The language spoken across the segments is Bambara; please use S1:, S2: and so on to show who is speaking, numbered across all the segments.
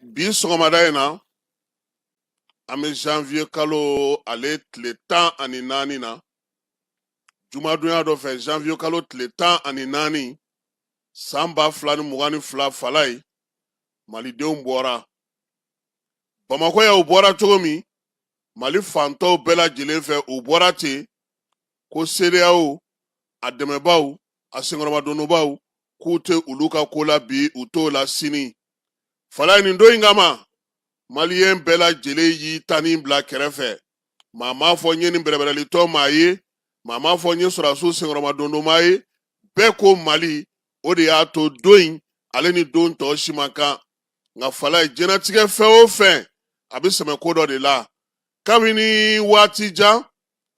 S1: Bi sɔgɔmada in na, an bɛ janvier kalo ale tile 14 na, jumadonya dɔ fɛ, janvier kalo tile 14, san 2022. Falaye, malidenw bɔra Bamakɔ yan. U bɔra cogo min, Mali fan tɔw bɛɛ lajɛlen fɛ, u bɔra ten ko CEDEAO, a dɛmɛbaaw, a senkɔrɔmadonbaw, k'u tɛ olu ka ko la bi, u t'o la sini. Falaye, nin don in kama, maliyɛn bɛɛ lajɛlen y'i tanin bila kɛrɛfɛ. Maa m'a fɔ n ye nin bɛrɛbɛrɛlitɔ maa ye, maa m'a fɔ n ye sɔrɔdasiw senkɔrɔmadondonmaa ye. Bɛɛ ko Mali. O de y'a to don in, ale ni don tɔ si man kan. Nka Falaye, diɲɛnatigɛ fɛn o fɛn, a bɛ sɛmɛ ko dɔ de la. Kabini waati jan,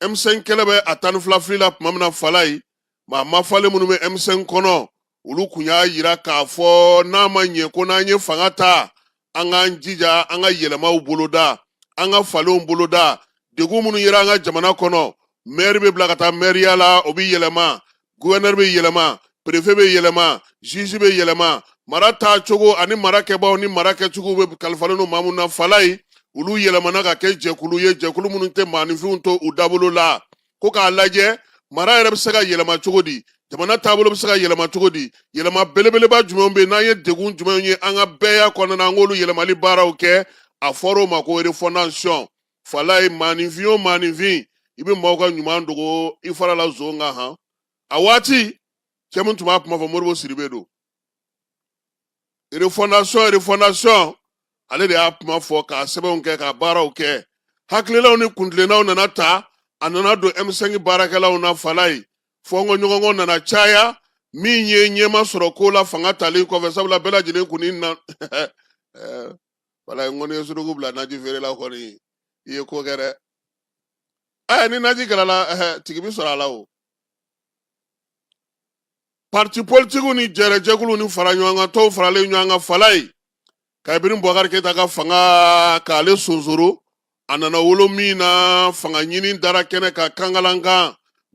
S1: M5 kɛlɛ bɛ a 12 fili la tuma min na, Falaye, maa mafalen minnu bɛ M5 kɔnɔ, olu kun y'a yira k'a fɔ n'a ma ɲɛ ko n'an ye fanga ta, an k'an jija an ka yɛlɛmaw boloda, an ka falenw boloda. Degun minnu yera an ka jamana kɔnɔ, mɛri bɛ bila ka taa mɛriya la, o bɛ yɛlɛma, gouverneur bɛ yɛlɛma, préfet bɛ yɛlɛma, juge bɛ yɛlɛma. Mara taacogo ani mara kɛbaaw ni mara kɛcogo bɛ kalifalen don maa minnu na, Falaye, olu yɛlɛmana ka kɛ jɛkulu ye, jɛkulu minnu tɛ maaninfinw to u dabolo la, ko k'a lajɛ mara yɛrɛ bɛ se ka yɛlɛma cogo di, jamana taabolo bɛ se ka yɛlɛma cogo di, yɛlɛma belebeleba jumɛnw bɛ yen, n'an ye degun jumɛnw ye an ka bɛɛya kɔnɔna na, an k'olu yɛlɛmali baaraw kɛ. A fɔra o ma ko refondation. Falaye, maaninfin o maaninfin, i bɛ maaw ka ɲuman dogo i fara la zon kan. Han, a waati cɛ min tun b'a kuma fɔ, Modibo Sidibe don. Refondation, refondation, ale de y'a kuma fɔ, k'a sɛbɛnw kɛ, k'a baaraw kɛ. Hakililaw ni kuntilennaw nana ta, a nana don M5 baarakɛlaw na. Falaye, fɔnkɔ ɲɔgɔnkɔ nana caya. Min ye ɲɛma sɔrɔ ko la fanga talen kɔfɛ, sabula bɛɛ lajɛlen kun ni na. Falaye, n kɔni ye suruku bila naji feerela kɔni, i ye ko kɛ dɛ. Ɛ, ni naji kɛra, tigi bɛ sɔrɔ a la. O parti politikiw ni jɛrɛjɛkuluw ni fara ɲɔgɔn kan tɔw faralen ɲɔgɔn kan, Falaye, kabini Bubakari Keyita ka fanga k'ale sonsoro, a nana wolo min na, fanga ɲini dara kɛnɛ kan kankalankan,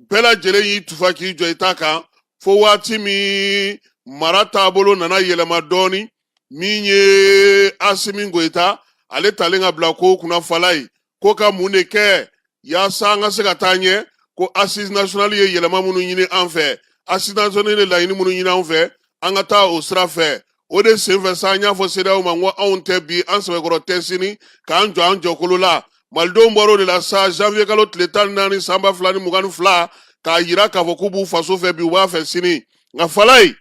S1: bɛɛ lajɛlen y'i tufa k'i jɔ i ta kan, fo waati min mara taabolo nana yɛlɛma dɔɔni. Min ye Asimi Goyita, ale talen ka bila ko kunna, Falaye, ko ka mun de kɛ yaasa an ka se ka taa ɲɛ, ko assise nationale ye yɛlɛma minnu ɲini an fɛ, assise nationale ye laɲini minnu ɲini an fɛ, an ka taa o sira fɛ. O de senfɛ sa, an y'a fɔ CEDEAO ma ko anw tɛ bi, an sɛbɛkɔrɔ tɛ sini, k'an jɔ an jɔkolo la. Malidenw bɔra o de la sa, janvier kalo tile 14, san 2022, k'a yira k'a fɔ k'u b'u faso fɛ bi, u b'a fɛ sini. Nka Falaye,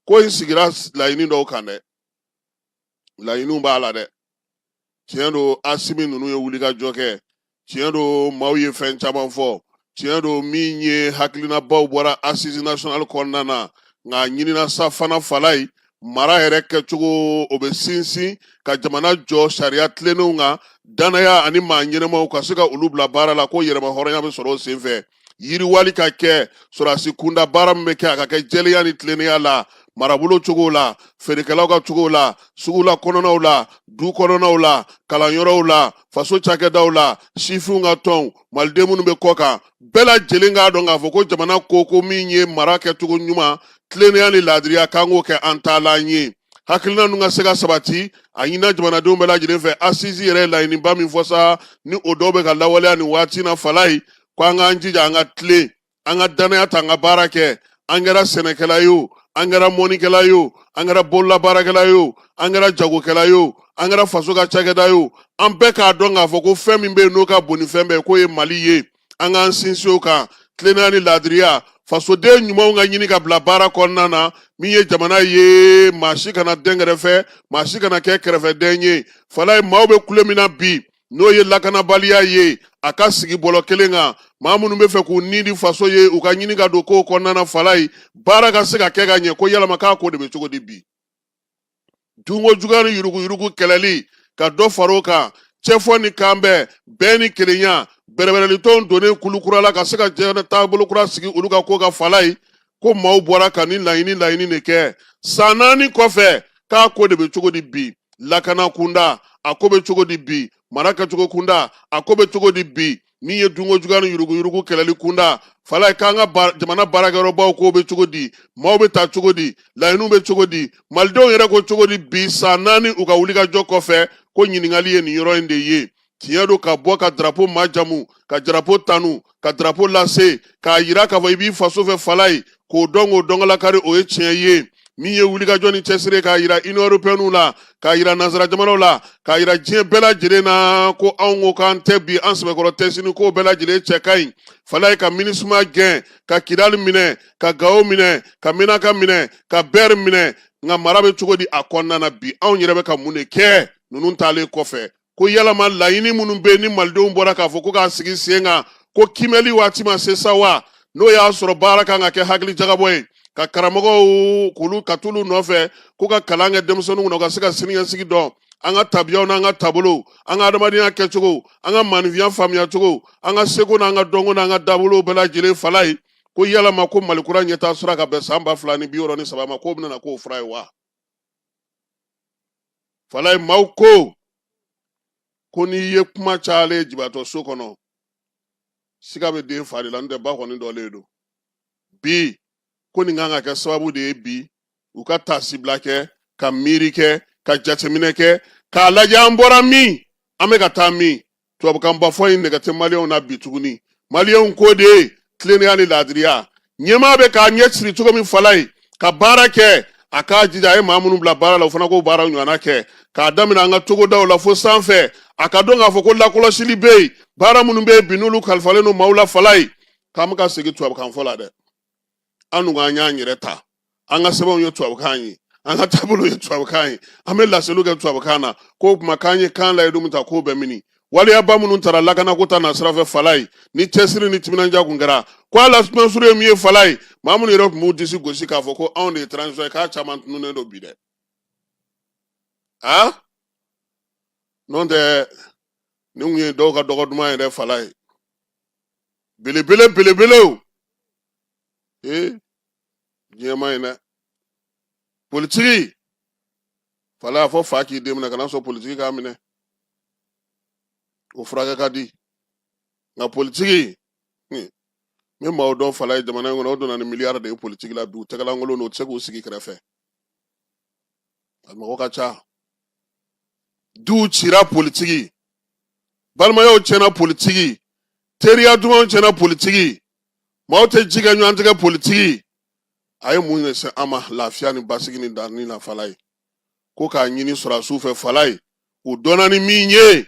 S1: ko in sigira laɲini dɔw kan dɛ, laɲiniw b'a la dɛ. Tiɲɛ don, Asimi ninnu ye wulikajɔ kɛ. Tiɲɛ don, maaw ye fɛn caman fɔ. Tiɲɛ don, min ye hakilinabaw bɔra assise nationale kɔnɔna na. Nka a ɲinina sa fana, Falaye, mara yɛrɛ kɛcogo, o bɛ sinsin ka jamana jɔ sariya tilennenw kan, danaya ani maa ɲɛnɛmaw ka se ka olu bila baara la, ko yɛrɛma hɔrɔnya bɛ sɔrɔ o senfɛ, yiriwali ka kɛ, sɔrɔdasi kunda baara min bɛ kɛ, a ka kɛ jɛlenya ni tilennenya la, marabolo cogo la, feerekɛlaw ka cogo la, sugula kɔnɔnaw la, du kɔnɔnaw la, kalanyɔrɔw la, faso cakɛdaw la, sifinw ka tɔnw, maliden minnu bɛ kɔ kan, bɛɛ lajɛlen k'a dɔn k'a fɔ ko jamana ko min ye mara kɛcogo ɲuman, tilennenya ni laadiriya, k'an k'o kɛ an taalan ye, hakilina ninnu ka se ka sabati. A ɲinina jamanadenw bɛɛ lajɛlen fɛ, assise yɛrɛ ye laɲiniba min fɔ sa, ni o dɔw bɛ ka lawaleya nin waati na, Falaye, ko an k'an jija, an ka tilen, an ka danaya ta, an ka baara kɛ. An kɛra sɛnɛkɛla ye o, an kɛra mɔnikɛla ye o, an kɛra bololabaarakɛla ye o, an kɛra jagokɛla ye o, an kɛra faso ka cakɛda ye o, an bɛɛ k'a dɔn k'a fɔ ko fɛn min bɛ yen n'o ka bon ni fɛn bɛɛ ye, k'o ye Mali ye. An k'an sinsin o kan, tilennenya ni laadiriya, fasoden ɲumanw ka ɲini ka bila baara kɔnɔna na. Min ye jamana ye, maa si kana dɛn kɛrɛfɛ, maa si kana kɛ kɛrɛfɛdɛn ye. Falaye, maaw bɛ kule min na bi, n'o ye lakanabaliya ye, a ka sigi bɔlɔ kelen kan. Maa minnu bɛ fɛ k'u ni di faso ye, u ka ɲini ka don kow kɔnɔna na. Falaye, baara ka se ka kɛ ka ɲɛ. Ko yalama k'a ko de bɛ cogo di bi? Dunko juguya ni yuruguyurugu kɛlɛli, ka dɔ fara o kan, cɛfɔ ni kanbɛn, bɛn ni kelenya, bɛrɛbɛrɛlitɔnw donnen kulu kura la ka se ka diɲɛ taabolo kura sigi olu ka ko ka. Falaye, ko maaw bɔra ka nin laɲini de kɛ san 4 kɔfɛ, k'a ko de bɛ cogo di bi? Lakana kunda, a ko bɛ cogo di bi? Mara kɛcogo kunda, a ko bɛ cogo di bi? Min ye dunko juguya ni yuruguyurugu kɛlɛli kunda falaye, k'an ka jamana baarakɛyɔrɔbaw ko bɛ cogo di, maaw bɛ ta cogo di, laɲiniw bɛ cogo di, malidenw yɛrɛ ko cogo di bi san 4 u ka wulikajɔ kɔfɛ? Ko ɲininkali ye nin yɔrɔ in de ye. Tiɲɛ don, ka bɔ ka darapo majamu, ka darapo tanu, ka darapo lase, k'a yira k'a fɔ i b'i faso fɛ falaye, k'o dɔn, k'o dɔnkalakari, o ye tiɲɛ ye. Min ye wulikajɔ ni cɛsiri k'a yira Union européenne la, k'a yira nansara jamanaw la, k'a yira diɲɛ bɛɛ lajɛlen na ko anw ko k'an tɛ bi, an sɛbɛkɔrɔ tɛ sini, k'o bɛɛ lajɛlen cɛ ka ɲi falaye. Ka MINUSMA gɛn, ka Kidali minɛ, ka Gawo minɛ, ka Menaka minɛ, ka Bɛri minɛ, nka mara bɛ cogo di a kɔnɔna na bi? Anw yɛrɛ bɛ ka mun de kɛ ninnu taalen kɔfɛ? Ko yalama laɲini minnu bɛ ni malidenw bɔra k'a fɔ ko k'a sigi sen kan, ko kimɛli waati ma se sa wa? N'o y'a sɔrɔ baara kan ka kɛ hakili jagabɔ ye, ka karamɔgɔw k'olu ka t'olu nɔfɛ ko ka kalan kɛ denmisɛnninw kunna, u ka se ka siniɲɛsigi dɔn, an ka tabiyaw n'an ka taabolow, an ka adamadenya kɛcogo, an ka maninfinya faamuyacogo, an ka seko n'an ka dɔnko n'an ka taabolow bɛɛ lajɛlen falaye. Ko yalama ko malikura ɲɛtaa sira ka bɛn san 2063 ma, k'o bɛna k'o fura ye wa? Falaye, maaw ko n'i ye kuma cayalen jibatɔ so kɔnɔ, siga bɛ den fa de la, n'o tɛ ba kɔni dɔlen don. Bi ko nin kan ka kɛ sababu de ye bi u ka taasibila kɛ, ka miiri kɛ, ka jateminɛ kɛ, k'a lajɛ an bɔra min, an bɛ ka taa min. Tubabukanba fɔ in nɛgɛ tɛ maliyɛnw na bi tuguni. Maliyɛnw ko de ye tilennenya ni laadiriya. Ɲɛmaa bɛ k'a ɲɛ siri cogo min falaye ka baara kɛ, a k'a jija a ye maa minnu bila baara la, o fana k'o baara ɲɔgɔnna kɛ, k'a daminɛ an ka togodaw la fo sanfɛ. A ka dɔn k'a fɔ ko lakɔlɔsili bɛ yen, baara minnu bɛ yen bi n'olu kalifalen don maaw la falaye, k'an bɛ ka segin tubabukan fɔ la dɛ. An dun k'an y'an yɛrɛ ta, an ka sɛbɛnw ye tubabukan ye, an ka taabolo ye tubabukan ye, an bɛ laseliw kɛ tubabukan na. K'o tuma k'an ye kan layidu min ta, k'o bɛ mini? Waleyaba minnu tara lakanako ta na sira fɛ falaye, ni cɛsiri ni timinandiya kun kɛra, ko a lasumansuru ye min ye falaye, maa minnu yɛrɛ tun b'u disi gosi k'a fɔ ko anw de ye transition ye, k'a caman tununnen don bi dɛ. A n'o tɛ, nin kun ye dɔw ka dɔgɔ duman yɛrɛ falaye, belebele belebelew. Ee, diɲɛ ma ɲi dɛ. Politiki falaye, a fɔ fa k'i den minɛ, kana sɔn politiki k'a minɛ, o furakɛ ka di. Nka politiki, n bɛ maaw dɔn falaye jamana in kɔnɔ, o donna ni miliyari de ye politiki la bi, u tɛgɛlankolon don, u tɛ se k'u sigi kɛrɛfɛ, a mɔgɔ ka ca. Duw cira politiki, balimayaw tiɲɛna politiki, teriya dumanw tiɲɛna politiki, maaw tɛ ji kɛ ɲɔgɔn tigɛ politiki. A ye mun de se an ma lafiya ni basigi ni danni na falaye? Ko k'a ɲini sɔrɔdasiw fɛ falaye, u dɔnna ni min ye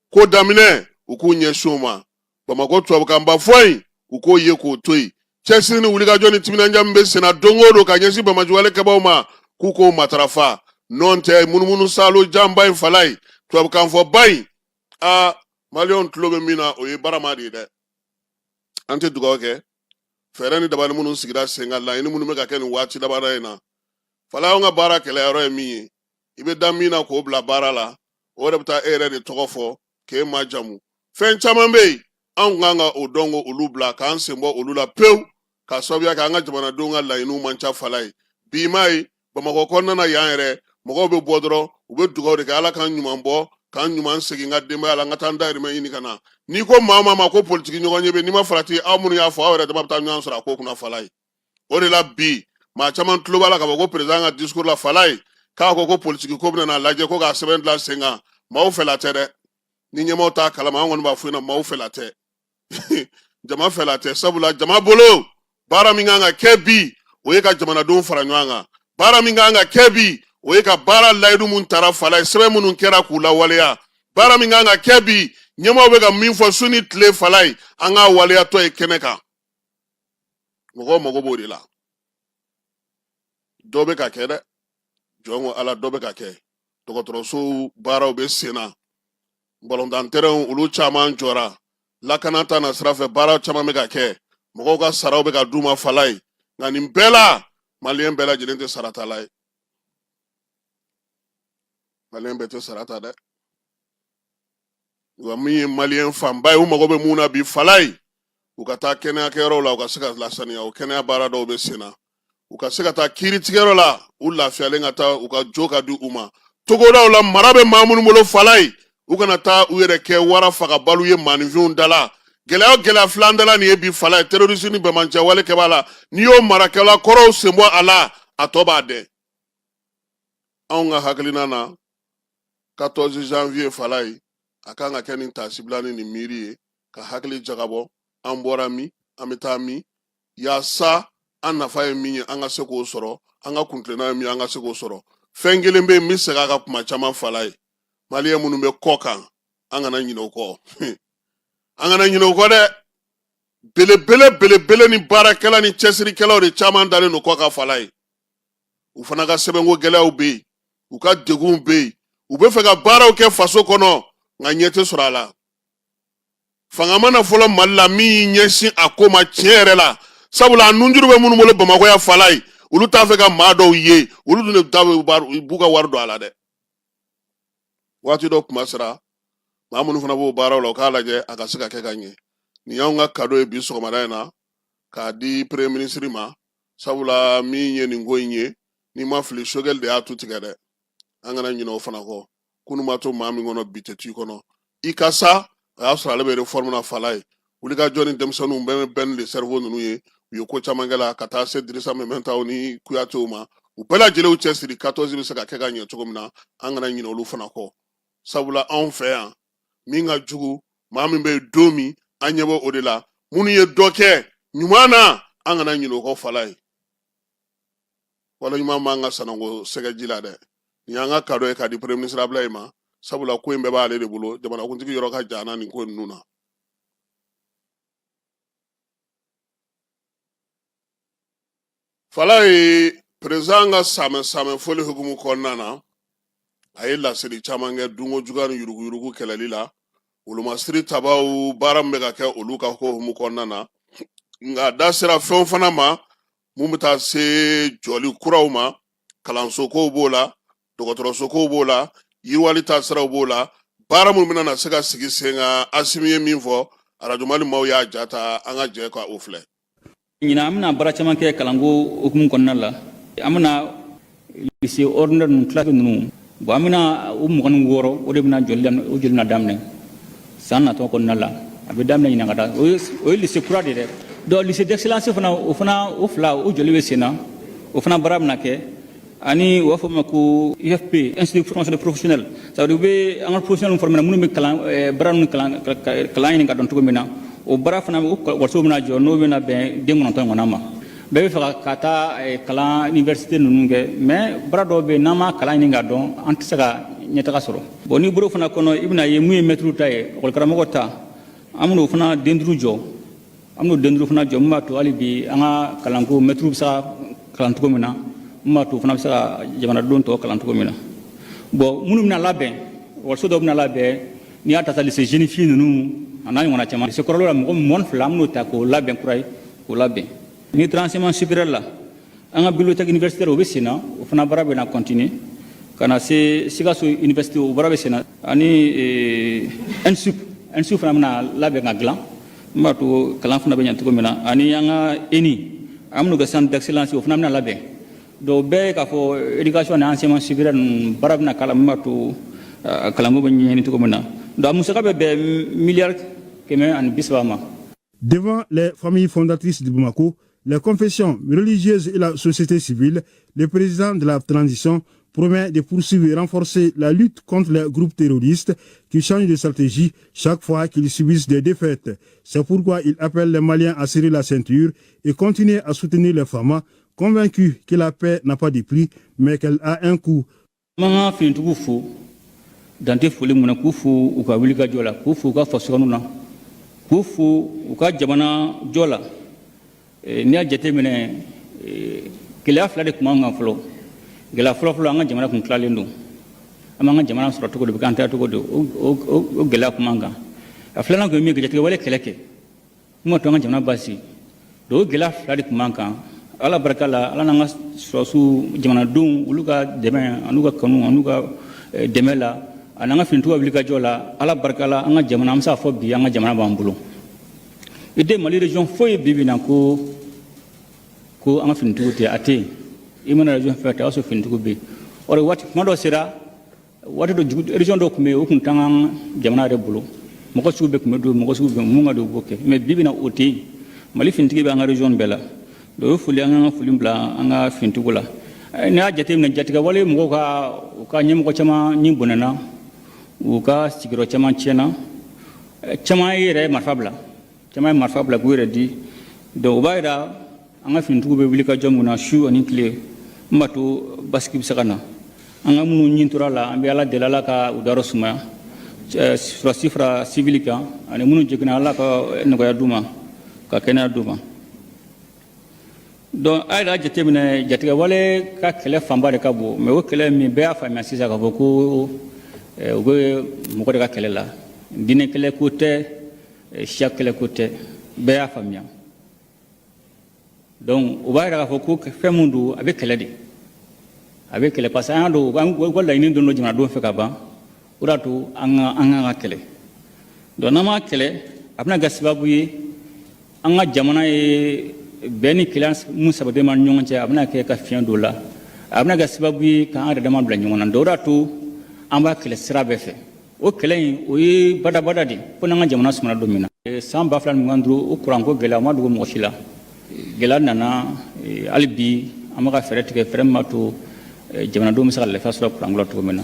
S1: ko daminɛ, u k'u ɲɛsin o ma. Bamakɔ tubabukanba fɔ in, u k'o ye k'o to yen. Cɛsiri ni wulikajɔ ni timinandiya min bɛ senna don o don ka ɲɛsin banbaanciwale kɛbaaw ma, k'u k'o matarafa. N'o tɛ, munumunu salo janba in falaye, tubabukanfɔba in, aa, maliyɛnw tulo bɛ min na, o ye barama de ye dɛ. An tɛ dugawu kɛ fɛɛrɛ ni dabali minnu sigira sen kan, laɲini minnu bɛ ka kɛ nin waati laban in na falaye. Anw ka baara kɛlɛyɔrɔ ye min ye, i bɛ da min na k'o bila baara la, o yɛrɛ bɛ taa e yɛrɛ de tɔgɔ fɔ k'e majamu. Fɛn caman bɛ yen, anw kan ka o dɔn k'olu bila, k'an sen bɔ olu la pewu, k'a sababuya kɛ an ka jamanadenw ka laɲiniw man ca falaye. Bi m'a ye Bamakɔ kɔnɔna na yan yɛrɛ, mɔgɔw bɛ bɔ dɔrɔn, u bɛ dugawu de kɛ, Ala k'an ɲuman bɔ, k'an ɲuman segin ka denbaya la, an ka taa an dahirimɛ ɲini ka na. N'i ko maa o maa ma ko politiki ɲɔgɔn ye bɛ, n'i ma farati, aw minnu y'a fɔ, aw yɛrɛ dama bɛ taa ɲɔgɔn sɔrɔ a ko kunna falaye. O de la bi maa caman tulo b'a la k'a fɔ ko président ka discours la falaye, k'a ko ko politiki ko bɛna n'a lajɛ, ko k'a sɛbɛn dilan sen kan. Maaw fɛla tɛ dɛ, ni ɲɛmaaw t'a kalama, an kɔni b'a fɔ ɲɛna, maaw fɛla tɛ, jama fɛla tɛ. Sabula jama bolo, baara min kan ka kɛ bi, o ye ka jamanadenw fara ɲɔgɔn kan. Baara min kan ka kɛ bi, o ye ka baara layidu mun tara falaye, sɛbɛn minnu kɛra, k'u lawaleya. Baara min kan ka kɛ bi, ɲɛmaaw bɛ ka min fɔ su ni tile falaye, an k'a waleyatɔ ye kɛnɛ kan. Mɔgɔw mago b'o de la. Dɔ bɛ ka kɛ dɛ, jɔn ko Ala, dɔ bɛ ka kɛ. Dɔgɔtɔrɔsow baaraw bɛ sen na, balontan tɛrɛnw olu caman jɔra, lakana ta na sira fɛ baara caman bɛ ka kɛ, mɔgɔw ka saraw bɛ ka d'u ma falaye. Nka nin bɛɛ la, maliyɛn bɛɛ lajɛlen tɛ saratala ye, maliyɛn bɛɛ tɛ sara ta dɛ. Wa min ye maliyɛn fanba ye, u mago bɛ mun na bi falaye, u ka taa kɛnɛyakɛyɔrɔw la, u ka se ka lasaniya, o kɛnɛya baara dɔw bɛ sen na, u ka se ka taa kiiritigɛyɔrɔ la, u lafiyalen ka taa, u ka jo ka di u ma. Togodaw la, mara bɛ maa minnu bolo falaye, u kana taa u yɛrɛ kɛ wara fagabalu ye maaninfinw da la. Gɛlɛya o gɛlɛya filan dala nin ye bi fala ye, terroriste ni banbaanciya wale kɛbaa la, n'i y'o marakɛla kɔrɔw sen bɔ a la, a tɔ b'a dɛn. Anw ka hakilina na, 14 janvier fala ye, a kan ka kɛ nin taasibila ni nin miiri ye, ka hakili jagabɔ an bɔra min, an bɛ taa min, yaasa an nafa ye min ye an ka se k'o sɔrɔ, an ka kuntilenna ye min ye an ka se k'o sɔrɔ. Fɛn kelen bɛ yen n bɛ segin a kan kuma caman fala ye, maliyɛn minnu bɛ kɔ kan, an kana ɲinɛ o kɔ, an kana ɲinɛ o kɔ dɛ. Belebele belebele ni baarakɛla ni cɛsirikɛlaw de caman dalen don kɔ kan fala ye. U fana ka sɛbɛnko gɛlɛyaw bɛ yen, u ka degunw bɛ yen, u bɛ fɛ ka baaraw kɛ faso kɔnɔ, nka ɲɛ tɛ sɔrɔ a la. Fanga ma na fɔlɔ Mali la min y'i ɲɛsin a ko ma tiɲɛ yɛrɛ la, sabula a nunjuru bɛ minnu bolo Bamakɔ yan fala ye, olu t'a fɛ ka maa dɔw ye, olu dun de ta b'u ka wari don a la dɛ. Waati dɔ kuma sera, maa minnu fana b'o baaraw la, u k'a lajɛ a ka se ka kɛ ka ɲɛ. Nin y'anw ka kado ye bi sɔgɔmada in na k'a di premier ministre ma, sabula min ye nin ko in ye, n'i ma fili, Choguel de y'a tu tigɛ dɛ. An kana ɲinɛ o fana kɔ. Kunu ma to maa min kɔnɔ, bi tɛ to i kɔnɔ. I ka sa, o y'a sɔrɔ ale bɛ réforme na fala ye. Wulikajɔ ni denmisɛnninw bɛɛ bɛ le cerveau ninnu ye, u ye ko caman kɛ la ka taa se Dirisa Mɛmɛntaw ni Kuyatew ma. U bɛɛ lajɛlen y'u cɛsiri 14 bɛ se ka kɛ ka ɲɛ cogo min na. An kana ɲinɛ olu fana kɔ, sabula anw fɛ yan, min ka jugu, maa min bɛ yen don min, an ɲɛ bɛ o de la. Minnu ye dɔ kɛ ɲuman na, an kana ɲinɛ o kɔ fala ye. Wala ɲuman b'an ka sananko sɛgɛji la dɛ. Nin y'an ka kado ye k'a di premier ministre Ablaye ma, sabula ko in bɛɛ b'ale de bolo. Jamanakuntigi yɔrɔ ka jan na nin ko ninnu na. Fala ye, président ka samɛ samɛ foli hukumu kɔnɔna na, a ye laseli caman kɛ dunko juguya ni yuruguyurugu kɛlɛli la, wolomasiri tabaw baara min bɛ ka kɛ olu ka ko hukumu kɔnɔna na. Nka a da sera fɛnw fana ma mun bɛ taa se jɔli kuraw ma, kalanso kow b'o la, dɔgɔtɔrɔso kow b'o la, yiriwali taasiraw b'o la, baara minnu bɛna na se ka sigi sen kan. Asimi ye min fɔ, Arajo Mali maaw y'a ja ta, an ka jɛ ka o filɛ.
S2: Ɲinan, an bɛna baara caman kɛ kalanko hukumu kɔnɔna la. An bɛna lycée ordinaire ninnu, classe ninnu, bon, an bɛna o 26, o de bɛna jɔli daminɛ, o jɔli bɛna daminɛ san natɔ kɔnɔna la. A bɛ daminɛ ɲinan ka taa. O ye lycée kura de dɛ. Donc lycée d'excellence fana, o fana, o fila, o jɔli bɛ sen na, o fana baara bɛna kɛ. Ani u b'a fɔ min ma ko IFP, Institut de formation professionnelle, ça veut dire u bɛ an ka professionnel former minnu bɛ kalan baara ninnu kalan kalan ɲini ka dɔn cogo min na. O baara fana, o ekɔlisow bɛna jɔ, n'o bɛna bɛn den 9 ɲɔgɔnna ma. Bɛɛ bɛ fɛ ka taa kalan université ninnu kɛ, mais baara dɔw bɛ yen, n'an ma kalan ɲini ka dɔn, an tɛ se ka ɲɛtaga sɔrɔ. Bon, n'i bɔr'o fana kɔnɔ, i bɛna ye mun ye mɛtiriw ta ye, ekɔli karamɔgɔ ta, an bɛn'o fana den 5 jɔ, an bɛn'o den 5 fana jɔ, min b'a to hali bi an ka kalanko, mɛtiriw bɛ se ka kalan cogo min na, min b'a to o fana bɛ se ka jamanadenw tɔ kalan cogo min na. Bon, minnu bɛna labɛn, ekɔliso dɔw bɛna labɛn, n'i y'a ta sa, lycée jeune fille ninnu a n'a ɲɔgɔnna caman, lycée kɔrɔlaw la, mɔgɔ 22, an bɛn'o ta k'o labɛn kura ye, k'o labɛn. Ni taara enseignement supérieur la, an ka bibliothèque universitaire, o bɛ sen na, o fana baara bɛna continuer ka na se Sikaso université, o baara bɛ sen na. Ani ENSUP, ENSUP fana bɛna labɛn ka dilan, min b'a to kalan fana bɛ ɲɛ cogo min na. Ani an ka ENI, an bɛn'o kɛ centre d'excellence, o fana bɛna labɛn. Donc bɛɛ ye k'a fɔ éducation ni enseignement supérieur ninnu, baara bɛna k'a la min b'a to kalanko bɛ ɲɛɲini cogo min na. Donc a musaka bɛ bɛn miliyari 130 ma.
S3: Devant les familles fondatrices de Bamako, les confessions religieuses et la société civile, le président de la transition promet de poursuivre et renforcer la lutte contre les groupes terroristes qui changent de stratégie chaque fois qu'ils subissent des défaites. C'est pourquoi il appelle les Maliens à serrer la ceinture et continuer à soutenir les femmes, convaincus que la paix n'a pas de prix, mais qu'elle a un coût.
S2: An ka finitigiw fo dan tɛ foli mun na, k'u fo u ka wulikajɔ la, k'u fo u ka fasokanu na, k'u fo u ka jamana jɔ la. N'i y'a jateminɛ, gɛlɛya fila de tun b'an kan fɔlɔ. Gɛlɛya fɔlɔ-fɔlɔ, an ka jamana kun tilalen don, an b'an ka jamana sɔrɔ cogo di, bɛ k'an ta cogo di, o gɛlɛya tun b'an kan. A filanan tun ye min ye, jatigɛwale kɛlɛ kɛ min b'a to an ka jamana basigi. Donc o gɛlɛya fila de tun b'an kan. Ala barika la, Ala n'an ka sɔrɔsiw, jamanadenw, olu ka dɛmɛ an'u ka kanu an'u ka dɛmɛ la, ani an ka finitigiw ka wulikajɔ la, Ala barika la, an ka jamana, an bɛ se k'a fɔ bi an ka jamana b'an bolo. I tɛ Mali région foyi bi bi na ko an ka finitigiw tɛ, a tɛ yen. I mana région fɛn fɛn ta, o y'a sɔrɔ finitigiw bɛ yen. Or waati kuma dɔ sera, waati dɔ, dugu région dɔw tun bɛ yen, o tun t'an ka jamana yɛrɛ bolo. Mɔgɔ sugu bɛɛ tun bɛ don, mɔgɔ sugu bɛɛ mun ka don, u b'o kɛ. Mais bi bi in na, o tɛ yen. Mali finitigi bɛ an ka région bɛɛ la. Donc o ye foli, an ka foli bila an ka finitigiw la. N'i y'a jateminɛ, jatigɛwale mɔgɔw ka, u ka ɲɛmɔgɔ caman ni bɔnɛna, u ka sigiyɔrɔ caman tiɲɛna, caman yɛrɛ ye marifa bila, caman ye marifa bila k'u yɛrɛ di. Donc o b'a yira an ka finitigiw bɛ wuli ka jɔ mun na su ani tile n b'a to basigi bɛ se ka na. An ka minnu ɲin tora la, an bɛ Ala deli, Ala ka u dayɔrɔ sumaya, sɔrɔdasi fara sivili kan, ani minnu jiginna, Ala ka nɔgɔya d'u ma, ka kɛnɛya d'u ma. Donc a yɛrɛ jateminɛ, jatigɛwale ka kɛlɛ fanba de ka bon, mais o kɛlɛ min, bɛɛ y'a faamuya sisan k'a fɔ ko u bɛ mɔgɔ de ka kɛlɛ la. Diinɛ kɛlɛ ko tɛ, siya kɛlɛ ko tɛ, bɛɛ y'a faamuya. Donc o b'a yira k'a fɔ ko fɛn mun don, a bɛ kɛlɛ de, a bɛ kɛlɛ, parce que an y'a dɔn u ka laɲini don jamanadenw fɛ ka ban. O de y'a to an ka kɛlɛ. Donc n'an m'a kɛlɛ, a bɛna kɛ sababu ye an ka jamana ye bɛn ni kelenya mun sabatilen b'an ni ɲɔgɔn cɛ, a bɛna kɛ ka fiɲɛ don la, a bɛna kɛ sababu ye k'an yɛrɛ dama bila ɲɔgɔn na. Donc o de y'a to an b'a kɛlɛ sira bɛɛ fɛ. O kɛlɛ in, o ye badabada de, fo n'an ka jamana sumana don min na. San 2025, o kuranko gɛlɛya, o ma dogo mɔgɔ si la. Gɛlɛya nana. Hali bi an bɛ ka fɛɛrɛ tigɛ, fɛɛrɛ min b'a to jamanadenw bɛ se ka lafiya sɔrɔ kuranko la cogo min na.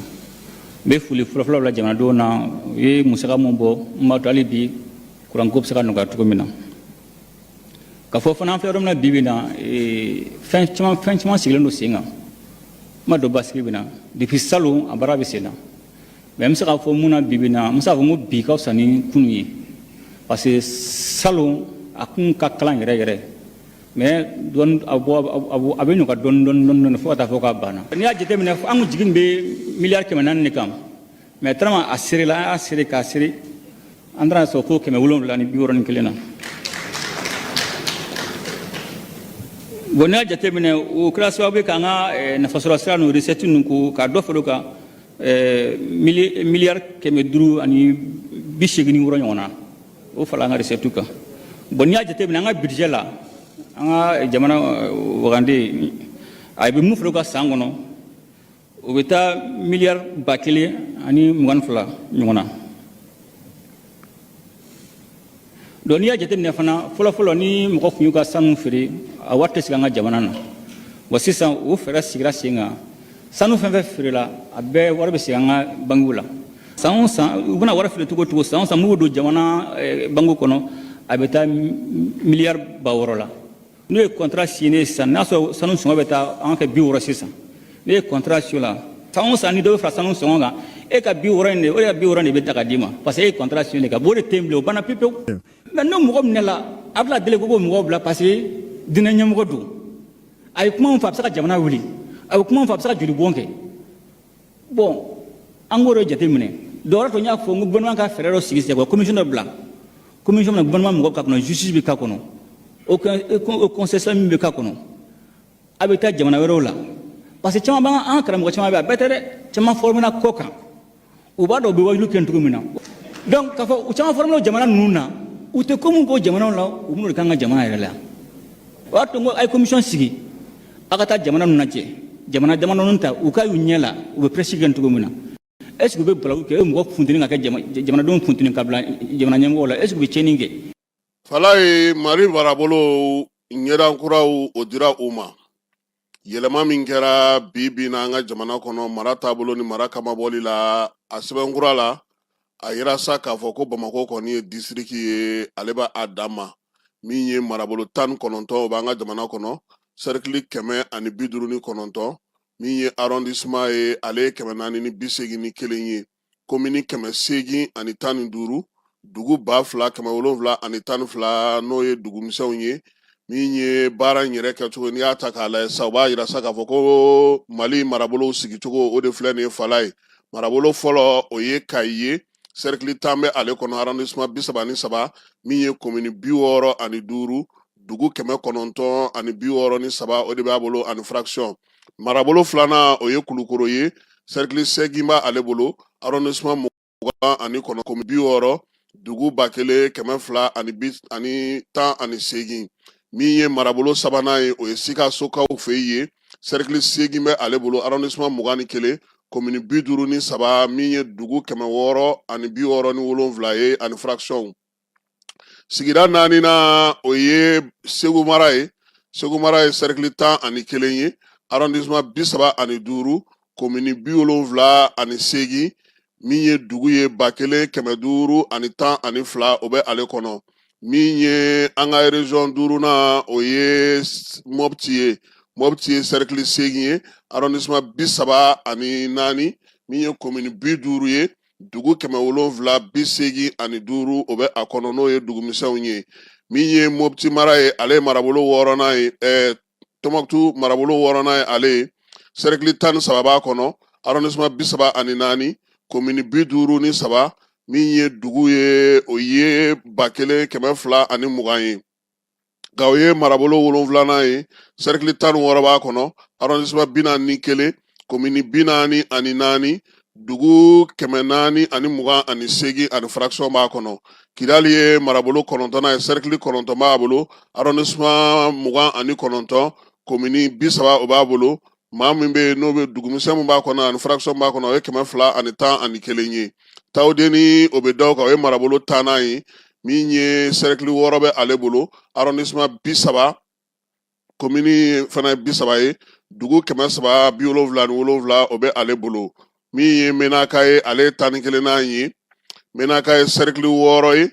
S2: N bɛ foli fɔlɔfɔlɔ bila jamanadenw na, u ye musaka mun bɔ n b'a to hali bi kuranko bɛ se ka nɔgɔya cogo min na. Ka fɔ fana, an filɛ yɔrɔ min na bi bi in na, fɛn caman sigilen don sen kan n ma dɔn basigi bɛ na. Depuis salon, a baara bɛ sen na, mais n bɛ se k'a fɔ mun na bi bi in na, n bɛ se k'a fɔ n ko bi ka fisa ni kunun ye, parce que salon a kun ka kalan yɛrɛ yɛrɛ, mais dɔɔni a bɔ, a bɛ nɔgɔya dɔɔni dɔɔni dɔɔni dɔɔni fo ka taa fɔ k'a banna. N'i y'a jateminɛ, an kun jigi bɛ miliyari 400 de kan, mais tellement a serela, an y'a sere k'a sere, an taara sɔrɔ fo 761 na. Bon, n'i y'a jateminɛ, o kɛra sababu ye k'an ka nafasɔrɔ sira ninnu, recette ninnu, ko ka dɔ fara o kan, miliyari 586 ɲɔgɔn na, o fara an ka recette kan. Bon, n'i y'a jateminɛ an ka budget la, an ka jamana wagande a bɛ mun fara o kan san kɔnɔ, o bɛ taa miliyari 1022 ɲɔgɔn na. Donc n'i y'a jateminɛ fana, fɔlɔfɔlɔ ni mɔgɔ tun y'u ka sanu feere, a wari tɛ sigi an ka jamana na. Wa sisan o fɛɛrɛ sigira sen kan, sanu fɛn fɛn feerela, a bɛɛ wari bɛ sigi an ka bankiw la. San o san, u bɛna wari feere cogo o cogo, san o san mun bɛ don jamana bankiw kɔnɔ, a bɛ taa miliyari 6000 la. N'o ye contrat signé sisan, n'a sɔrɔ sanu sɔngɔ bɛ taa an kɛ 60 sisan, n'e ye contrat signé la, san o san ni dɔ bɛ fara sanu sɔngɔ kan, e ka 60 in de, o de ka 60 de bɛ ta ka d'i ma, parce que e ye contrat signé ka bɔ. O de tɛ yen bilen, o banna pewu pewu. Mais n'o mɔgɔ minɛ la, a bɛna deli ko k'o mɔgɔw bila, parce que diinɛ ɲɛmɔgɔ don. A ye kuma min fɔ, a bɛ se ka jamana wuli. A ye kuma min fɔ, a bɛ se ka joli bɔn kɛ. Bon, an k'o de jateminɛ. Dɔwɛrɛ to, n y'a fɔ n ko gouvernement ka fɛɛrɛ dɔ sigi sen kan, commission dɔ bila, commission min na gouvernement mɔgɔw k'a kɔnɔ, justice bɛ k'a kɔnɔ, o conseil min bɛ k'a kɔnɔ, a bɛ taa jamana wɛrɛw la, parce que caman b'an an karamɔgɔ caman bɛ, a bɛɛ tɛ dɛ, caman formé kɔ kan, u b'a dɔn u bɛ wajulu kɛ cogo min na. Donc k'a fɔ u caman formé jamana ninnu na, u tɛ ko min k'o jamanaw la, u b'o de k'an ka jamana yɛrɛ la. O y'a to n ko a ye commission sigi, a ka taa jamana ninnu lajɛ, jamana damadɔnin ta, u ka y'u ɲɛ la, u bɛ prêche kɛ cogo min na. Est ce que u bɛ balawu kɛ, e mɔgɔ funteni ka kɛ jamanadenw funteni ka bila jamana ɲɛmɔgɔw la, est ce que u bɛ tiɲɛni kɛ?
S1: Falaye, Mali marabolo ɲɛdan kuraw, o dira u ma. Yɛlɛma min kɛra bi bi na an ka jamana kɔnɔ, mara taabolo ni mara kamabɔli la, a sɛbɛn kura la, a yira sa k'a fɔ ko Bamakɔ kɔni ye disiriki ye, ale b'a a dan ma. Min ye marabolo 19, o b'an ka jamana kɔnɔ, sɛrikili 159, min ye arrondissement ye, ale ye 481 ye, komini 815, dugu 2712, n'o ye dugumisɛnw ye. Min ye baara in yɛrɛ kɛcogo, n'i y'a ta k'a lajɛ sa, o b'a yira sa k'a fɔ ko Mali marabolow sigicogo, o de filɛ nin ye. Falaye, marabolo fɔlɔ, o ye Kayi ye, sɛrikili 10 bɛ ale kɔnɔ, arrondissement 33, min ye komini 65, dugu 963, o de b'a bolo, ani fraction. Marabolo filanan, o ye Kulukoro ye, sɛrikili 8 b'ale bolo, arrondissement 29, komini 60, dugu 1218. Min ye marabolo sabanan ye, o ye Sikasokaw fɛ ye, sɛrikili 8 bɛ ale bolo, arrondissement 21. komini 53, min ye dugu 667 ye ani fraction. Sigida naaninan, o ye Segu mara ye. Segu mara ye sɛrikili 11 ye, arrondissement 35, komini 78, min ye dugu ye 1512, o bɛ ale kɔnɔ. Min ye an ka région duurunan, o ye Mɔpti ye. Mɔpti ye sɛrikili 8 ye, arrondissement 34, min ye komini 50 ye, dugu 785, o bɛ a kɔnɔ, n'o ye dugumisɛnw ye. Min ye Mɔpti mara ye, ale ye marabolo wɔɔrɔnan ye, Tɔnbukutu marabolo wɔɔrɔnan ye. Ale ye sɛrikili 13 b'a kɔnɔ, arrondissement 34, komini 53, min ye dugu ye, o ye 1220 ye. Gawo ye marabolo wolonfilanan ye, sɛrikili 16 b'a kɔnɔ, arrondissement 41, komini 44, dugu 428 ani fraction b'a kɔnɔ. Kidali ye marabolo kɔnɔntɔnnan ye, sɛrikili 9 b'a bolo, arrondissement 29, komini 30, o b'a bolo. Maa min bɛ yen n'o bɛ dugumisɛn min b'a kɔnɔ ani fraction b'a kɔnɔ, o ye 211 ye. Tawudeni, o bɛ da o kan, o ye marabolo tannan ye, min ye sɛrikili 6 bɛ ale bolo, arrondissement 30, komini fana ye 30 ye, dugu 377, o bɛ ale bolo. Min ye Menaka ye, ale ye 11nan ye. Menaka ye sɛrikili 6 ye,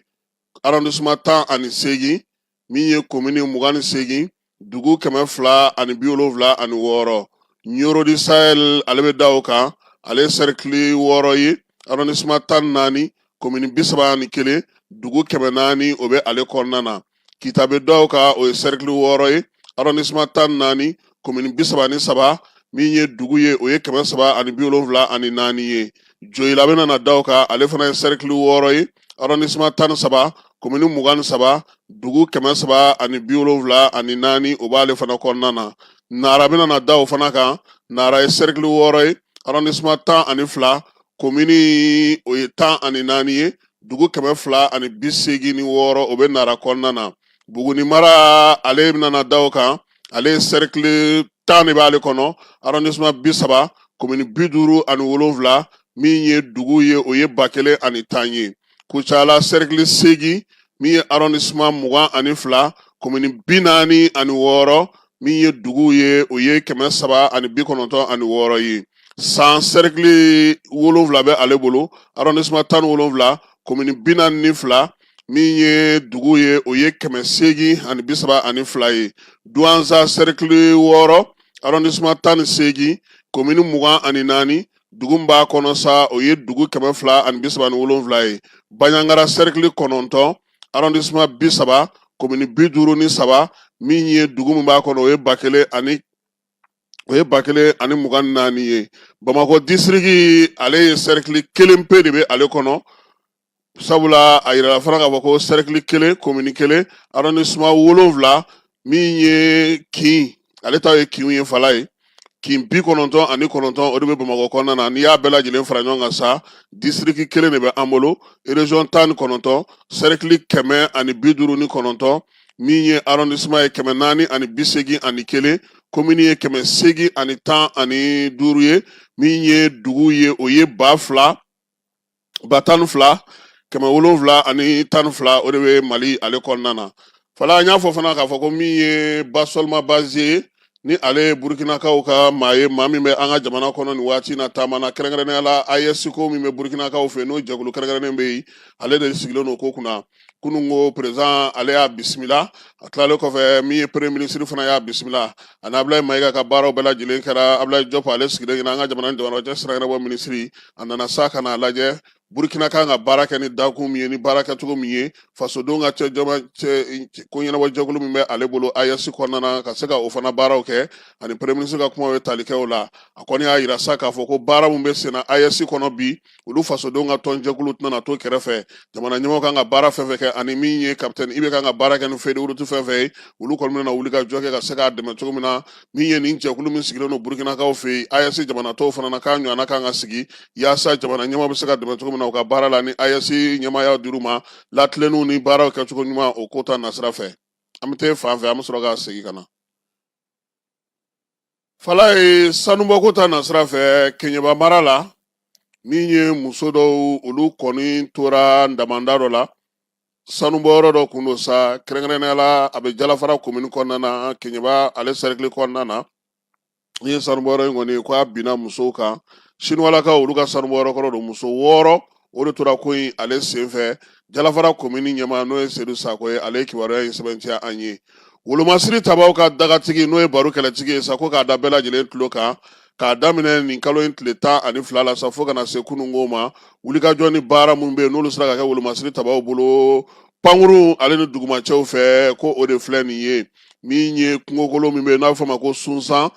S1: arrondissement 18, min ye komini 28, dugu 276. Ɲoro du Sahel, ale bɛ da o kan, ale ye sɛrikili 6 ye, arrondissement 14, komini 31, dugu 400, o bɛ ale kɔnɔna na. Kita bɛ da o kan, o ye sɛrikili 6 ye, arrondissement 14, komini 33, min ye dugu ye, o ye 374 ye. Joyila bɛ nana da o kan, ale fana ye sɛrikili 6 ye, arrondissement 13, komini 23, dugu 374, o b'ale fana kɔnɔna na. Nara bɛ nana da o fana kan. Nara ye sɛrikili 6 ye, arrondissement 12, komini o ye 14 ye, dugu 286, o bɛ Nara kɔnɔna na. Buguni mara, ale nana da o kan, ale ye sɛrikili 10 de b'ale kɔnɔ, arrondissement 30, komini 57, min ye dugu ye, o ye 1010 ye. Kucala, sɛrikili 8, min ye arrondissement 22, komini 46, min ye dugu ye, o ye 396 ye. San, sɛrikili 7 bɛ ale bolo, arrondissement 17, komini 42, min ye dugu ye, o ye 832 ye. Duwanza, sɛrikili 6, arrondissement 18, komini 24, dugu min b'a kɔnɔ sa, o ye dugu 237 ye. Baɲangara, sɛrikili 9, arrondissement 30, komini 53, min ye dugu min b'a kɔnɔ, o ye 1024 ye. Bamakɔ disiriki, ale ye sɛrikili kelen pe de bɛ ale kɔnɔ, sabula a yirala fana k'a fɔ ko sɛrikili kelen, komini kelen, arrondissement 7, min ye kin, ale ta ye kinw ye, fala ye kin 99, o de bɛ Bamakɔ kɔnɔna na. N'i y'a bɛɛ lajɛlen fara ɲɔgɔn kan sa, disiriki kelen de bɛ an bolo, région 19, sɛrikili 159, min ye arrondissement ye 481, komini ye 815 ye, min ye dugu ye, o ye ba fila 12712, o de bɛ Mali ale kɔnɔna na. Fala, an y'a fɔ fana k'a fɔ ko min ye Basɔlima Baze ye, ni ale ye Burukinakaw ka maa ye, maa min bɛ an ka jamana kɔnɔ nin waati na taama na, kɛrɛnkɛrɛnnenya la AES ko min bɛ Burukinakaw fɛ, n'o jɛkulu kɛrɛnkɛrɛnnen bɛ yen, ale de sigilen don ko kunna. Kunun ko président, ale y'a bisimila. A tilalen kɔfɛ, min ye premier ministre fana y'a bisimila, ani Abulayi Mayiga ka baaraw bɛɛ lajɛlen kɛra. Abulayi Jɔp, ale sigilen ɲɛna, an ka jamana ni jamana cɛ sira ɲɛnabɔ minisiri, a nana sa ka n'a lajɛ Burukina kan ka baara kɛ ni dakun min ye, ni baara kɛcogo min ye, fasodenw ka cɛ jama cɛ ko ɲɛnabɔ jɛkulu min bɛ ale bolo AES kɔnɔna na, ka se ka o fana baaraw kɛ. Ani premier ministre ka kumaw ye tali kɛ o la. A kɔni y'a yira sa k'a fɔ ko baara min bɛ senna AES kɔnɔ bi, olu fasodenw ka tɔnjɛkulu tɛna na to kɛrɛfɛ. Jamana ɲɛmɔgɔ kan ka baara fɛn fɛn kɛ, ani min ye capitaine IB kan ka baara kɛ ni feuille de route fɛn fɛn ye, olu kɔni bɛna wuli ka jɔ kɛ ka se k'a dɛmɛ cogo min na. Min ye nin jɛkulu min sigilen don Burukinakaw fɛ yen, AES jamana tɔw fana na, k'a ɲɔgɔnna kan ka sigi yaasa jamana ɲɛmɔgɔ bɛ se ka dɛmɛ cogo min na u ka baara la, ni AES ɲɛmaaya dir'u ma, latilenniw ni baaraw kɛcogo ɲuman, o ko ta nasira fɛ. An bɛ taa fan fɛ, an bɛ sɔrɔ ka segin ka na. Falaye, sanubɔko ta nasira fɛ Keɲeba mara la, min ye muso dɔw, olu kɔni tora damanda dɔ la, sanubɔyɔrɔ dɔ kun don sa, kɛrɛnkɛrɛnnenya la a bɛ Jalafara komini kɔnɔna na, Keɲeba ale sɛrikili kɔnɔna na. Ni ye sanubɔyɔrɔ in kɔni ye ko a binna musow kan, Sinuwalakaw olu ka sanubɔyɔrɔ kɔrɔ don, muso 6 o de tora ko in ale senfɛ. Jalafara komini ɲɛmaa, n'o ye Sedu Sako ye, ale ye kibaruya in sɛbɛntiya an ye. Wolomasiri tabaw ka dagatigi, n'o ye baro kɛlɛtigi ye sa, ko k'a da bɛɛ lajɛlen tulo kan, k'a daminɛ nin kalo in tile 12 la sa, fo ka na se kununko ma, wulikajɔ ni baara minnu bɛ yen, n'olu sera ka kɛ wolomasiri tabaw bolo pankurun ale ni dugumacɛw fɛ, ko o de filɛ nin ye. Min ye kungokolo min bɛ yen n'a bɛ fɔ a ma ko Sunsan,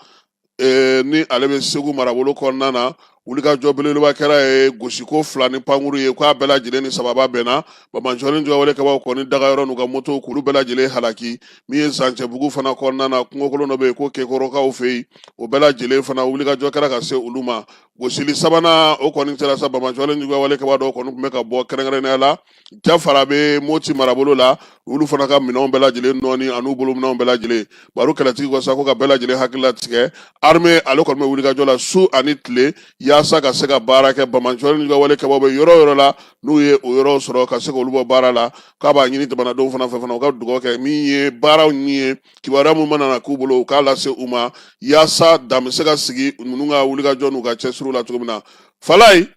S1: ni ale bɛ Segu marabolo kɔnɔna na, wulikajɔ belebeleba kɛra ye, gosiko 2 ni pankuru ye, k'a bɛɛ lajɛlen ni sababa bɛnna. Banbaanci ni juguya kɛbaaw kɔni dagayɔrɔ n'u ka motow, k'olu bɛɛ lajɛlen halaki. Min ye Zancɛbugu fana kɔnɔna na, kungokolon dɔ bɛ yen ko Kekɔrɔkaw fɛ yen, o bɛɛ lajɛlen fana wulikajɔ kɛra ka se olu ma. Gosili sabanan o kɔni kɛra sa, banbaanci ni juguya kɛbaa dɔw kɔni tun bɛ ka bɔ kɛrɛnkɛrɛnnenya la Jafara bɛ Moti marabolo la, olu fana ka minɛnw bɛɛ lajɛlen nɔɔni an'u bolo minɛnw bɛɛ lajɛlen. Baro kɛlɛtigi ko sa ko ka bɛɛ lajɛlen hakili latigɛ, armée ale kɔni bɛ wulikajɔ la su ani tile yaasa ka se ka baara kɛ. Banbaanci ni juguya wale kɛbaaw bɛ yɔrɔ o yɔrɔ la, n'u ye o yɔrɔ sɔrɔ ka se k'olu bɔ baara la. K'a b'a ɲini jamanadenw fana fɛ fana, u ka dugawu kɛ. Min ye baaraw min ye, kibaruya min mana na k'u bolo, u k'a lase u ma yaasa dan bɛ se ka sigi ninnu ka wulikajɔ n'u ka cɛsiriw la cogo min na. Falaye,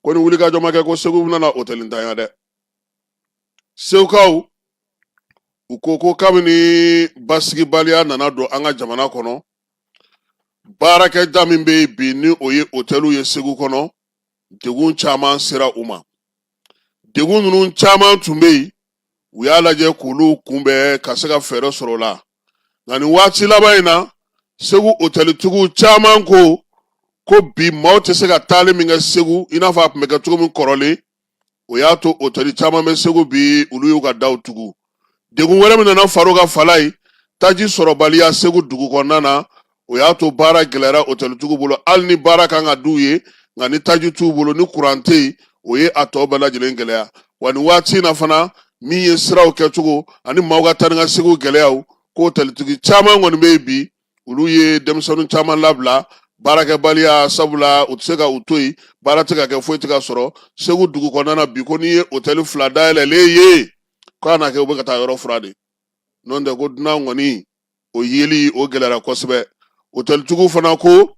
S1: ko ni wulikajɔ ma kɛ, ko Segu bɛna otɛlintanya dɛ. Segukaw, u ko ko kabini basigibaliya nana don an ka jamana kɔnɔ, baarakɛda min bɛ yen bi, ni o ye otɛliw ye Segu kɔnɔ, degun caman sera u ma. Degun ninnu caman tun bɛ yen, u y'a lajɛ k'olu kunbɛn ka se ka fɛɛrɛ sɔrɔ o la. Nka nin waati laban in na, Segu otɛlitigiw caman ko ko bi maaw tɛ se ka taali min kɛ Segu i n'a fɔ a tun bɛ kɛ cogo min kɔrɔlen, o y'a to otɛli caman bɛ Segu bi, olu y'u ka daw tugu. Degun wɛrɛ min nana far'o kan, Falaye, taji sɔrɔbaliya Segu dugu kɔnɔna na, o y'a to baara gɛlɛyara otɛlitigiw bolo. Hali ni baara kan ka d'u ye, nka ni taji t'u bolo, ni kuran tɛ yen, o ye a tɔ bɛɛ lajɛlen gɛlɛya. Wa nin waati in na fana, min ye siraw kɛcogo ani maaw ka taa ni ka seginw gɛlɛyaw, ko otɛlitigi caman kɔni bɛ yen bi, olu ye denmisɛnnin caman labila baarakɛbaliya, sabula u tɛ se ka u to yen, baara tɛ ka kɛ, foyi tɛ ka sɔrɔ Segu dugu kɔnɔna na bi. Ko n'i ye otɛli 2 dayɛlɛlen ye, k'a na kɛ u bɛ ka taa yɔrɔ furan de, n'o tɛ ko dunan kɔni o yeli o gɛlɛyara kosɛbɛ. Otɛlitigiw fana ko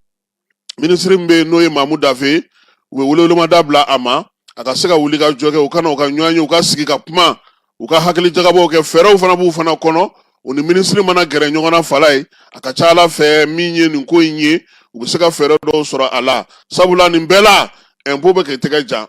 S1: minisiri min bɛ yen, n'o ye Mamu Dafe, u bɛ welewelemada bila a ma, a ka se ka wuli ka jɔ kɛ, u ka na u ka ɲɔgɔn ye, u ka sigi ka kuma, u ka hakili jagabɔw kɛ. Fɛɛrɛw fana b'u fana kɔnɔ. U ni minisiri mana gɛrɛ ɲɔgɔn na, Falaye, a ka ca ala fɛ, min ye nin ko in ye, u bɛ se ka fɛɛrɛ dɔw sɔrɔ a la, sabula nin bɛɛ la ɛnpo bɛ k'i tɛgɛ jan,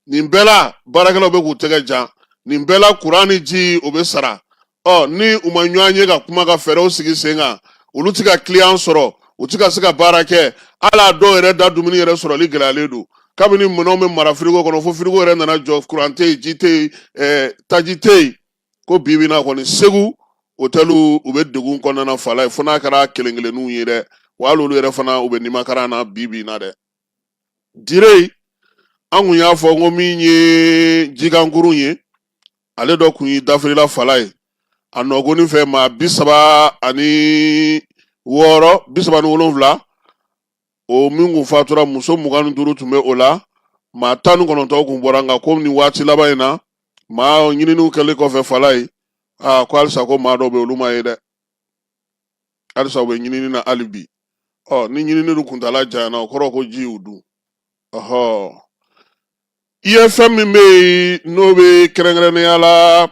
S1: nin bɛɛ la baarakɛlaw bɛ k'u tɛgɛ jan, nin bɛɛ la kuran ni ji o bɛ sara. Ɔ ni u ma ɲɔgɔn ye ka kuma ka fɛɛrɛw sigi sen kan, olu tɛ ka kiliyan sɔrɔ, u tɛ ka se ka baara kɛ. Hali a dɔw yɛrɛ da dumuni yɛrɛ sɔrɔli gɛlɛyalen don, kabini minɛnw bɛ mara firigo kɔnɔ, fo firigo yɛrɛ nana jɔ, kuran tɛ yen, ji tɛ yen, taji tɛ yen. Ko bi bi in na kɔni, Segu otɛliw, u bɛ degun kɔnɔna na, Falaye, fo n'a kɛra kelen kelenninw ye dɛ. Wa hali olu yɛrɛ fana, u bɛ nimakaran na bi bi in na dɛ. Dire, an kun y'a fɔ ko min ye jikankurun ye, ale dɔ kun y'i dafirila, Falaye, a nɔgɔni fɛ, maa 36, 37, o min kun fatura, muso 25 tun bɛ o la, maa 19 kun bɔra. Nka ko nin waati laban in na, maa ɲininiw kɛlen kɔfɛ, Falaye, aa ko halisa ko maa dɔw bɛ, olu ma ye dɛ. Halisa u bɛ ɲinini na hali bi. Ɔ ni ɲinini dun kuntaala janyana, o kɔrɔ ko ji y'u dun. Ɔhɔ, IFM min bɛ yen, n'o bɛ kɛrɛnkɛrɛnnenya la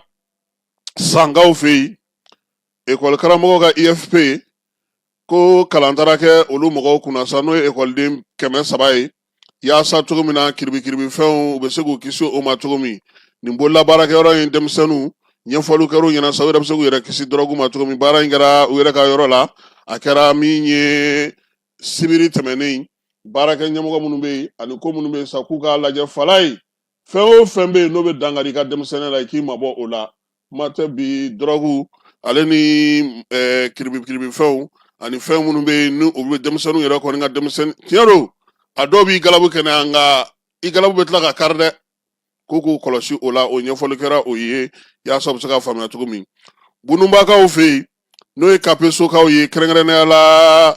S1: Sankaw fɛ yen, ekɔli karamɔgɔw ka IFP, ko kalan taara kɛ olu mɔgɔw kunna sa, n'o ye ekɔliden 300 ye, yaasa cogo min na kiribikiribifɛnw, u bɛ se k'u kisi o ma cogo min. Nin bololabaarakɛyɔrɔ in denmisɛnninw, ɲɛfɔliw kɛra u ɲɛna sa, u yɛrɛ bɛ se k'u yɛrɛ kisi dɔrɔgu ma cogo min. Baara in kɛra u yɛrɛ ka yɔrɔ la, a kɛra min ye sibiri tɛmɛnen. Baarakɛ ɲɛmɔgɔ minnu bɛ yen ani ko minnu bɛ yen sa, k'u k'a lajɛ, Falaye, fɛn o fɛn bɛ yen n'o bɛ dankari i ka denmisɛnninya la, i k'i mabɔ o la. Kuma tɛ bi dɔrɔgu ale ni kiribikiribifɛnw ani fɛn minnu bɛ yen ni olu bɛ denmisɛnninw yɛrɛ kɔni ka denmisɛnnin tiɲɛ don, a dɔw b'i galabu kɛnɛya, nka i galabu bɛ tila ka kari dɛ. Ko k'u kɔlɔsi o la, o ɲɛfɔli kɛra o ye yaasa u bɛ se ka faamuya cogo min. Bununbakaw fɛ yen, n'o ye Kapesokaw ye, kɛrɛnkɛrɛnnenya la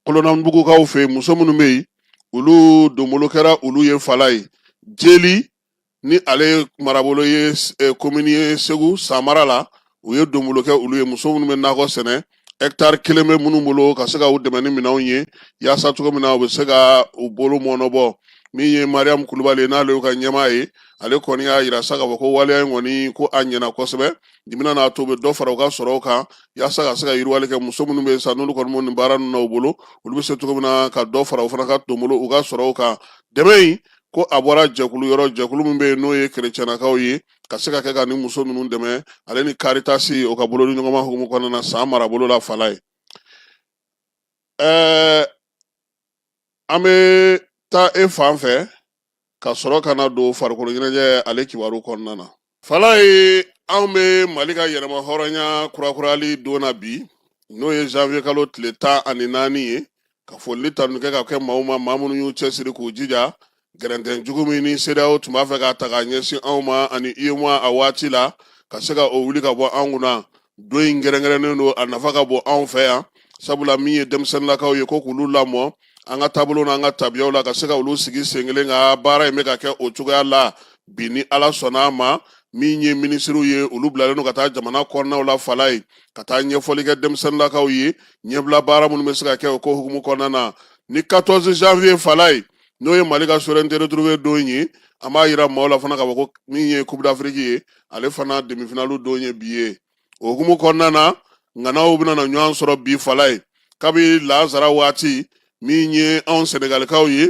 S1: Kolonnabugukaw fɛ yen, muso minnu bɛ yen, olu donbolo kɛra olu ye Falaye. Jeli ni ale marabolo ye komini ye Segu San mara la, u ye donbolo kɛ olu ye, muso minnu bɛ nakɔ sɛnɛ, hɛkitari kelen bɛ minnu bolo, ka se ka u dɛmɛ ni minɛnw ye yaasa cogo min na u bɛ se ka u bolo mɔnɔbɔ. Min ye Mariam Kulubali ye, n'ale y'u ka ɲɛmaa ye, ale kɔni y'a yira sa k'a fɔ ko waleya in kɔni, ko a ɲɛna kosɛbɛ. Dimina n'a to u bɛ dɔ fara u ka sɔrɔw kan yaasa ka se ka yiriwali kɛ. Muso minnu bɛ yen sa, n'olu kɔni b'o nin baara ninnu na u bolo, olu bɛ se cogo min na ka dɔ fara u fana ka donbolo, u ka sɔrɔw kan. Dɛmɛ in ko a bɔra jɛkulu yɔrɔ, jɛkulu min bɛ yen n'o ye kerecɛnnakaw ye, ka se ka kɛ ka nin muso ninnu dɛmɛ, ale ni Karitasi o ka bolodi ɲɔgɔnma hukumu kɔnɔna na San marabolo la Falaye. An bɛ taa e fan fɛ ka sɔrɔ ka na don farikolo ɲɛnajɛ ale kibaru kɔnɔna na. Falaye, anw bɛ Mali ka yɛrɛma hɔrɔnya kurakurali don na bi, n'o ye janvier kalo tile 14 ye, ka foli tanu kɛ ka kɛ maaw ma, maa minnu y'u cɛsiri k'u jija gɛrɛntɛn jugu min ni CEDEAO tun b'a fɛ k'a ta k'a ɲɛsin anw ma ani UEMOA a waati la, ka se ka o wuli ka bɔ an kunna. Don in kɛrɛnkɛrɛnnen don, a nafa ka bon anw fɛ yan, sabula min ye denmisɛnninlakaw ye, ko k'olu lamɔ an ka taabolo n'an ka tabiyaw la, ka se ka olu sigi sen kelen ka baara in bɛ ka kɛ o cogoya la bi. Ni Ala sɔnna a ma, min ye minisiriw ye, olu bilalen don ka taa jamana kɔnɔnaw la Falaye, ka taa ɲɛfɔli kɛ denmisɛnninlakaw ye, ɲɛbila baara minnu bɛ se ka kɛ o ko hukumu kɔnɔna na. Ni 14 janvier Falaye, n'o ye Mali ka souveraineté retrouvée don ye, an b'a yira maaw la fana k'a fɔ ko min ye Coupe d'Afrique ye, ale fana demi-finale don ye bi ye. O hukumu kɔnɔna na, ŋanaw bɛna na ɲɔgɔn sɔrɔ bi Falaye. Kabi lansara waati, min ye anw Sɛnɛgalikaw ye,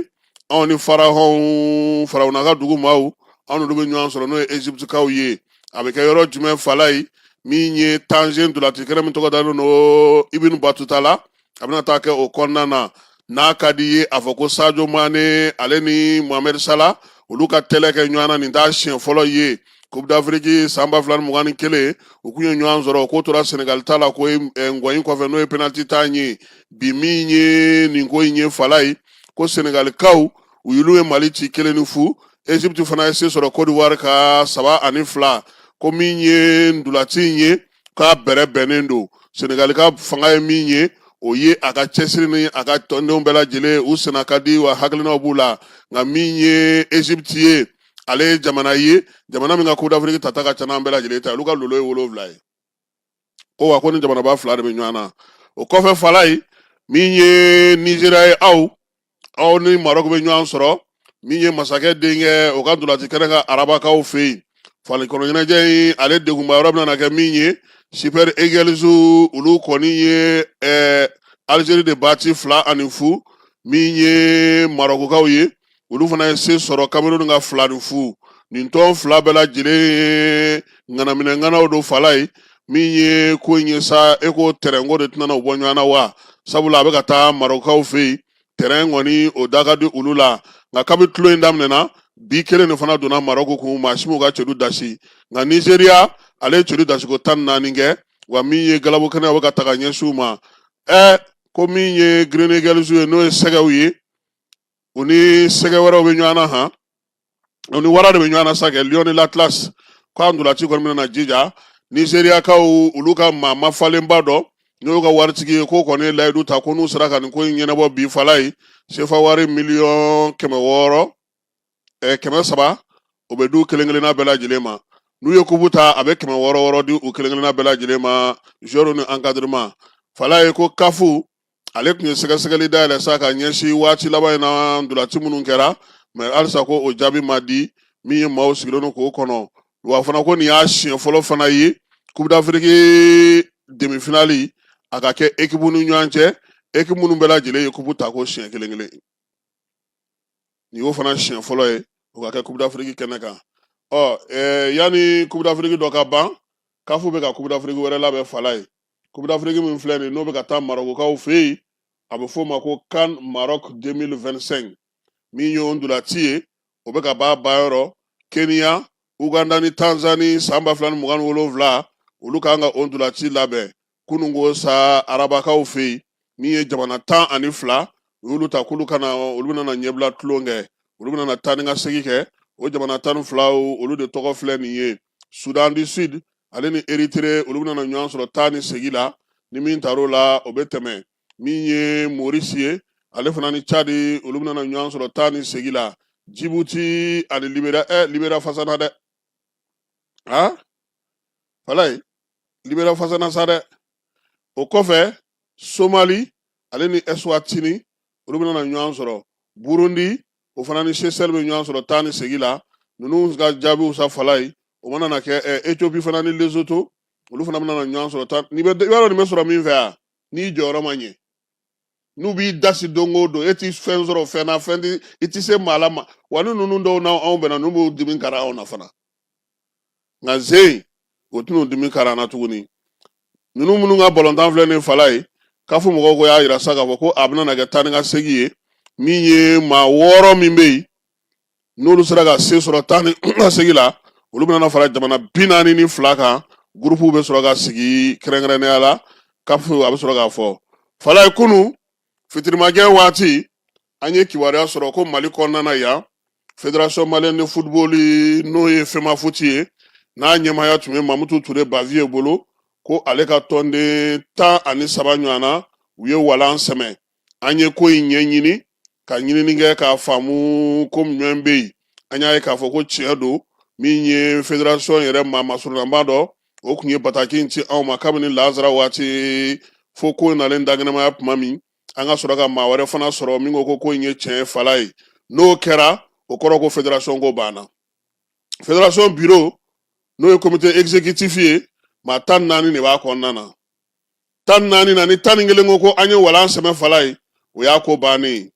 S1: anw ni farahɔnw, farawuna ka dugu maaw, anw n'olu bɛ ɲɔgɔn sɔrɔ, n'o ye Eziptikaw ye. A bɛ kɛ yɔrɔ jumɛn Falaye? Min ye Tanger ntolaci kɛnɛ min tɔgɔ dalen don Ibn Batuta la, a bɛna taa kɛ o kɔnɔna na. N'a ka di ye, a fɔ ko Sadio Mane ale ni Mohamed Salah, olu ka tɛlɛ kɛ ɲɔgɔn na, nin t'a siɲɛ fɔlɔ ye. Coupe d'Afrique san 2021, u kun ye ɲɔgɔn sɔrɔ, k'o tora Senegal ta la ko ngɔyin kɔfɛ, n'o ye penalty ta ye. Bi min ye nin ko in ye Falaye, ko Senegalikaw u y'olu ye Mali ci 1-0, Egypte fana ye se sɔrɔ Côte d'Ivoire ka 3-2. Ko min ye ntolaci in ye, k'a bɛrɛ bɛnnen don. Senegali ka fanga ye min ye, o ye a ka cɛsiri ni a ka tɔndenw bɛɛ lajɛlen, u senna ka di wa hakilinaw b'u la. Nka min ye Egypte ye, ale ye jamana ye, jamana min ka Coupe d'Afrique tata ka ca n'an bɛɛ lajɛlen ta, olu ka lolo ye 7 ye. Ko wa ko ni jamanaba fila de bɛ ɲɔgɔn na. O kɔfɛ Falaye, min ye Nizeriya ye, aw ni Marɔku bɛ ɲɔgɔn sɔrɔ, min ye masakɛ denkɛ o ka ntolaci kɛnɛ kan arabakaw fɛ yen. Farikolo ɲɛnajɛ in ale degunba yɔrɔ bɛna kɛ min ye, Super Eagles olu kɔni ye Algérie de battu 2-0. Min ye Marɔkukaw ye, olu fana ye se sɔrɔ Cameroun ka 2-0. Nin tɔn fila bɛɛ lajɛlen ye ŋanaminɛ ŋanaw don Falaye. Min ye ko in ye sa, e ko tɛrɛnko de tɛna u bɔ ɲɔgɔn na wa? Sabula a bɛ ka taa Marɔkukaw fɛ yen, tɛrɛn kɔni o da ka di olu la. Nka kabi tulon in daminɛna bi, kelen de fana donna Marɔku kun, maa si m'u ka celu dasi. Nka Nizeriya, ale ye celu dasiko 14 kɛ. Wa min ye galabu kɛnɛ bɛ ka ta ka ɲɛsin u ma, ko min ye Green Eagles ye, n'o ye sɛgɛw ye, u ni sɛgɛ wɛrɛw bɛ ɲɔgɔn na han, u ni wara de bɛ ɲɔgɔn na sa kɛ, Lion de l'Atlas. Ko a ntolaci kɔni bɛna jija. Nizeriyakaw, olu ka maa mafalenba dɔ, n'o y'u ka waritigi ye, k'o kɔni ye layidu ta ko n'u sera ka nin ko in ɲɛnabɔ bi Falaye, sefa wari miliyɔn 600, 300, o bɛ d'u kelen kelenna bɛɛ lajɛlen ma. N'u ye kupu ta, a bɛ 600 600 di u kelen kelenna bɛɛ lajɛlen ma, joueur ni encadrement. Falaye, ko CAF ale tun ye sɛgɛsɛgɛli dayɛlɛ sa ka ɲɛsin waati laban in na ntolaci minnu kɛra, mais halisa ko o jaabi ma di. Min ye maaw sigilen don k'o kɔnɔ, wa fana ko nin y'a siɲɛ fɔlɔ fana ye Coupe d'Afrique demi-finale a ka kɛ équipe ni ɲɔgɔn cɛ, équipe minnu bɛɛ lajɛlen ye kupu ta ko siɲɛ kelen kelen, nin y'o fana siɲɛ fɔlɔ ye o ka kɛ Coupe d'Afrique kɛnɛ kan. Ɔ yanni Coupe d'Afrique dɔ ka ban, CAF bɛ ka Coupe d'Afrique wɛrɛ labɛn Falaye. Coupe d'Afrique min filɛ nin, n'o bɛ ka taa Marɔkukaw fɛ yen, a bɛ f'o ma ko CAN Maroc 2025. Min ye o ntolaci ye, o bɛ ka ban yɔrɔ Kenya, Uganda ni Tanzanie san 2027, olu kan ka o ntolaci labɛn. Kununko sa, arabakaw fɛ yen, min ye jamana 12, u y'olu ta k'olu ka na, olu bɛna na ɲɛbila tulon kɛ, olu bɛna na taa ni ka segin kɛ. O jamana 12, olu de tɔgɔ filɛ nin ye: Soudan du Sud ale ni Érythrée, olu bɛna na ɲɔgɔn sɔrɔ taa ni segin la, ni min tar'o la, o bɛ tɛmɛ. Min ye Maurice ye, ale fana ni Tchad, olu bɛna na ɲɔgɔn sɔrɔ taa ni segin la. Djibouti ani Liberia, Liberia fasana dɛ. Ah, Falaye, Liberia fasana sa dɛ. O kɔfɛ, Somali ale ni Eswatini, olu bɛna na ɲɔgɔn sɔrɔ. Burundi, o fana ni Seychelles bɛ ɲɔgɔn sɔrɔ taa ni segin la. Ninnu ka jaabiw sa, Falaye, o mana na kɛ, Ethiopie fana ni Lesotho, olu fana bɛna na ɲɔgɔn sɔrɔ taa. N'i bɛ, i b'a dɔn nin bɛ sɔrɔ min fɛ yan, n'i jɔyɔrɔ ma ɲɛ, n'u b'i dasi don o don, e ti fɛn sɔrɔ fɛn na, fɛn ti, i ti se maa la ma. Wa ni ninnu dɔw n'anw bɛnna, ninnu b'u dimi kari anw na fana. Nka zen o tɛn'u dimi kari an na tuguni. Ninnu minnu ka balontan filɛ nin, Falaye, CAF mɔgɔw ko y'a yira sa k'a fɔ ko a bɛna na kɛ taa ni ka segin ye. Min ye maa 6 min bɛ yen, n'olu sera ka se sɔrɔ taa ni ka segin la, olu bɛna fara jamana 42 kan. Gurupuw bɛ sɔrɔ ka sigi kɛrɛnkɛrɛnnenya la. CAF a bɛ sɔrɔ k'a fɔ. Falaye, kunu fitirimajɛ waati, an ye kibaruya sɔrɔ ko Mali kɔnɔna na yan, Fédération malienne de football, n'o ye FEMAFOOT ye, n'a ɲɛmaaya tun bɛ Mamutu Ture Baviye bolo, ko ale ka tɔnden 13 ɲɔgɔn na, u ye walan sɛmɛ. An ye ko in ɲɛɲini ka ɲinini kɛ k'a faamu ko ɲɔgɔn bɛ yen. An y'a ye k'a fɔ ko tiɲɛ don. Min ye fédération yɛrɛ maa masurunnaba dɔ, o tun ye bataki in ci anw ma kabini lazara waati, fo ko nalen dankɛnɛmaya tuma min, an ka sɔrɔ ka maa wɛrɛ fana sɔrɔ min ko ko in ye tiɲɛ ye. Falaye, n'o kɛra, o kɔrɔ ko fédération ko banna. Fédération bureau, n'o ye comité exécutif ye, maa 14 de b'a kɔnɔna na. 14 na, ni 11 ko ko an ye walan sɛmɛ, Falaye, o y'a ko bannen ye.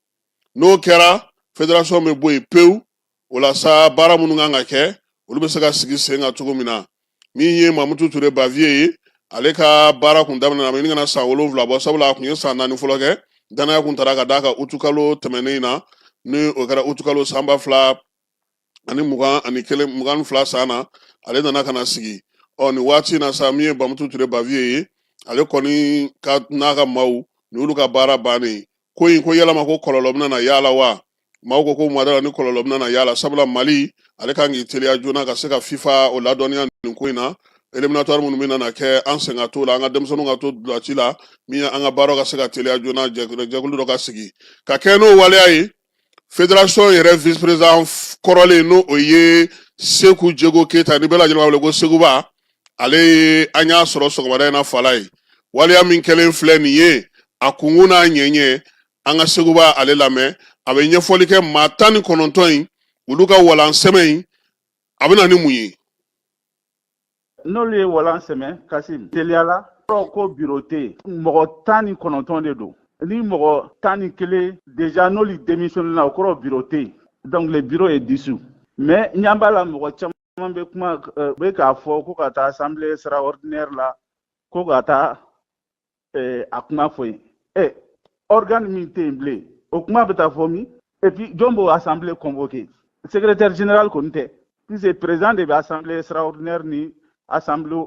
S1: N'o kɛra, fédération bɛ bɔ yen pewu. O la sa, baara minnu kan ka kɛ, olu bɛ se ka sigi sen kan cogo min na. Min ye Mamutu Ture Baviye ye, ale ka baara kun daminɛna, a bɛ ɲini ka na san 7 bɔ, sabula a kun ye san 4 fɔlɔ kɛ. Danaya kun taara ka d'a kan utukalo tɛmɛnen in na, ni o kɛra utukalo san 2021, 22 san na, ale nana ka na sigi. Ɔ, nin waati in na sa, min ye Bamutu Ture Baviye ye, ale kɔni ka n'a ka maaw ni olu ka baara bannen ko in, ko yalama ko kɔlɔlɔ bɛna na y'a la wa? Maaw ko ko madala ni kɔlɔlɔ bɛna na y'a la, sabula Mali ale kan k'i teliya joona ka se ka FIFA o ladɔnniya nin ko in na. Éliminatoire minnu bɛna na kɛ, an sen ka t'o la, an ka denmisɛnninw ka to dulaci la, min ye an ka baaraw ka se ka teliya joona, jɛkulu dɔ ka sigi ka kɛ n'o waleya ye. Fédération yɛrɛ vice président kɔrɔlen, n'o o ye Seku Jego Keyita, ni bɛɛ lajɛlen b'a wele ko Seguba, ale ye an y'a sɔrɔ sɔgɔmada in na. Falaye, waleya min kɛlen filɛ nin ye, a kunkun n'a ɲɛɲɛ, an ka Seguba ale lamɛn. A bɛ ɲɛfɔli kɛ maa 19 in, olu ka walan sɛmɛ in, a bɛ na ni mun ye.
S4: N'olu ye walan sɛmɛ, Kasim, teliyala kɔrɔ ko bureau tɛ yen. Mɔgɔ 19 de don. Ni mɔgɔ 11 déjà, n'olu démissionné na, o kɔrɔ bureau tɛ yen. Donc le bureau est dissous. Mais ɲan b'a la, mɔgɔ caman bɛ kuma, bɛ k'a fɔ ko ka taa assemblée extraordinaire la, ko ka taa a kuma fɔ yen. Organe min tɛ yen bilen, o kuma bɛ taa fɔ min? Et puis jɔn b'o assemblée convoqué? Secrétaire général kɔni tɛ, puisque président de bɛ assemblée extraordinaire ni assemblée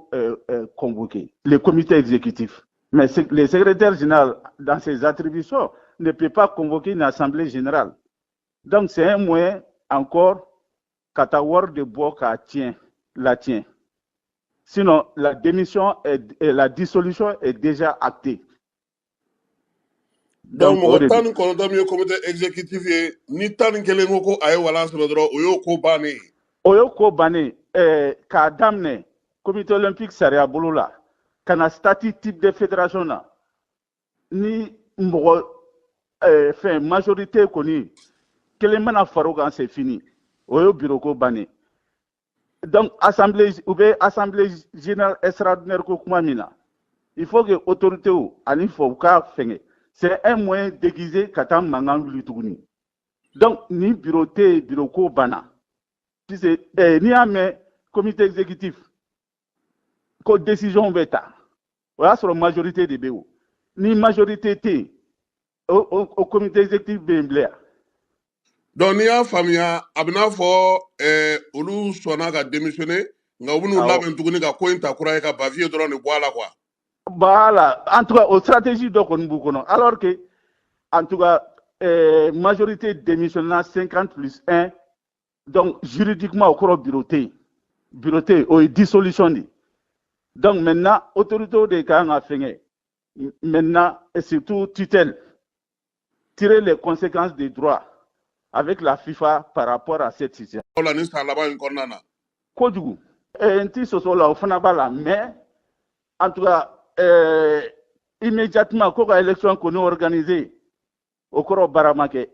S4: convoqué, le comité exécutif. Mais le secrétaire général, dans ses attributions, ne peut pas convoquer une assemblée générale. Donc c'est un moyen encore ka taa wari de bɔ k'a tiɲɛ la tiɲɛ. Sinon la démission est, la dissolution est déjà actée.
S1: Donc mɔgɔ 19 min ye comité exécutif ye, ni 11 ko ko a ye walan sɛmɛ dɔrɔn, o y'o ko bannen ye.
S4: O y'o ko bannen. K'a daminɛ comité olympique sariya bolo la ka na statut type de fédération na, ni mɔgɔ fɛn majorité kɔni kelen mana far'o kan, c'est fini, o y'o bureau ko bannen. Donc assemblée u bɛ assemblée générale extraordinaire ko kuma min na, il faut que autorité ani fɔ u k'a fɛngɛ. C'est un moyen déguisé ka taa mankan wuli tuguni. Donc ni bureau tɛ yen, bureau ko banna, puisque n'i y'a mɛn comité exécutif ko décision bɛ ta, o y'a sɔrɔ majorité de bɛ yen. O ni majorité tɛ yen, o comité exécutif bɛ yen bilen yan?
S1: Donc n'i y'a faamuya, a bɛ n'a fɔ olu sɔnna ka démissionner, nka u bɛn'u labɛn tuguni ka ko in ta kura ye, ka Baviye dɔrɔn de bɔ a la quoi.
S4: Voilà, en tout cas o stratégie dɔ kɔni b'u kɔnɔ, alors que en tout cas majorité démissionna 50 plus 1. Donc juridiquement, o kɔrɔ bureau tɛ yen, bureau tɛ yen, o ye dissolution de ye. Donc maintenant, autorité de kan ka fɛngɛ. Maintenant, et surtout tutelle, tirer les conséquences des droits avec la FIFA par rapport à cette situation.
S1: La nin san laban in kɔnɔna na.
S4: Kojugu. N ti sɔsɔ la, o fana b'a la, mais en tout cas, immédiatement ko ka élection kɔni organiser, o kɔrɔ baara ma kɛ,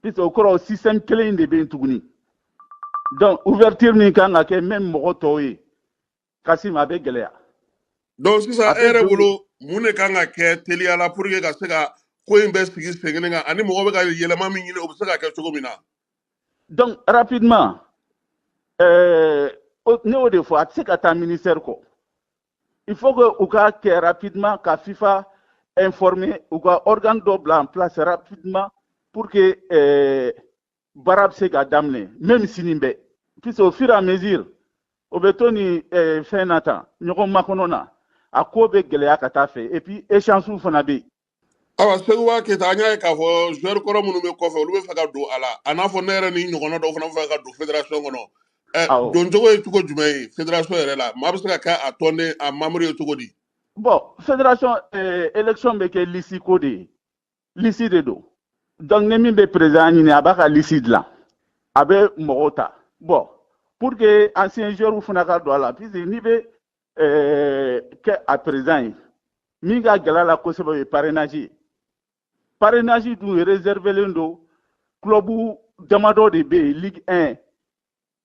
S4: puisque o kɔrɔ système kelen in de bɛ yen tuguni. Donc ouverture min kan ka kɛ même mɔgɔ tɔw ye, Kasim, a bɛ gɛlɛya.
S1: Donc sisan
S4: A
S1: e
S4: bɛ
S1: yɛrɛ
S4: don
S1: bolo, mun de kan ka kɛ teliya la pour que ka se ka ko in bɛɛ sigi sen kelen kan, ani mɔgɔ bɛ ka yɛlɛma min ɲini, o bɛ se ka kɛ cogo min na?
S4: Donc rapidement, ne y'o de fɔ, a tɛ se ka taa ministère kɔ. Il faut que u ka kɛ rapidement ka FIFA informer, u ka organe dɔ bila en place rapidement pour que baara bɛ se ka daminɛ même sini bɛɛ, puisque au fur et à mesure o bɛ to ni fɛn na tan, ɲɔgɔn makɔnɔ na, a ko bɛ gɛlɛya ka taa fɛ, et puis échéance fana bɛ yen.
S1: Awa, Seguba Keyita, an y'a ye k'a fɔ joueur kɔrɔ minnu bɛ kɔfɛ, olu bɛ fɛ ka don a la, a n'a fɔ ne yɛrɛ ni ɲɔgɔnna dɔw fana bɛ fɛ ka don fédération kɔnɔ. Doncogo ye cogo jumɛn ye fédération yɛrɛ la? Maa bɛ se ka kɛ a tɔnden, a membre ye cogo di?
S4: Bon, fédération, élection bɛ kɛ liste ko de ye, liste de don. Donc ni min bɛ président ɲini, a b'a ka liste dilan, a bɛ mɔgɔw ta. Bon, pour que ancien joueur fana ka don a la, puisque n'i bɛ kɛ a président ye, min ka gɛlɛ a la kosɛbɛ, o ye parrainage ye. Parrainage dun réservélen don club damadɔ de bɛ yen, Ligue 1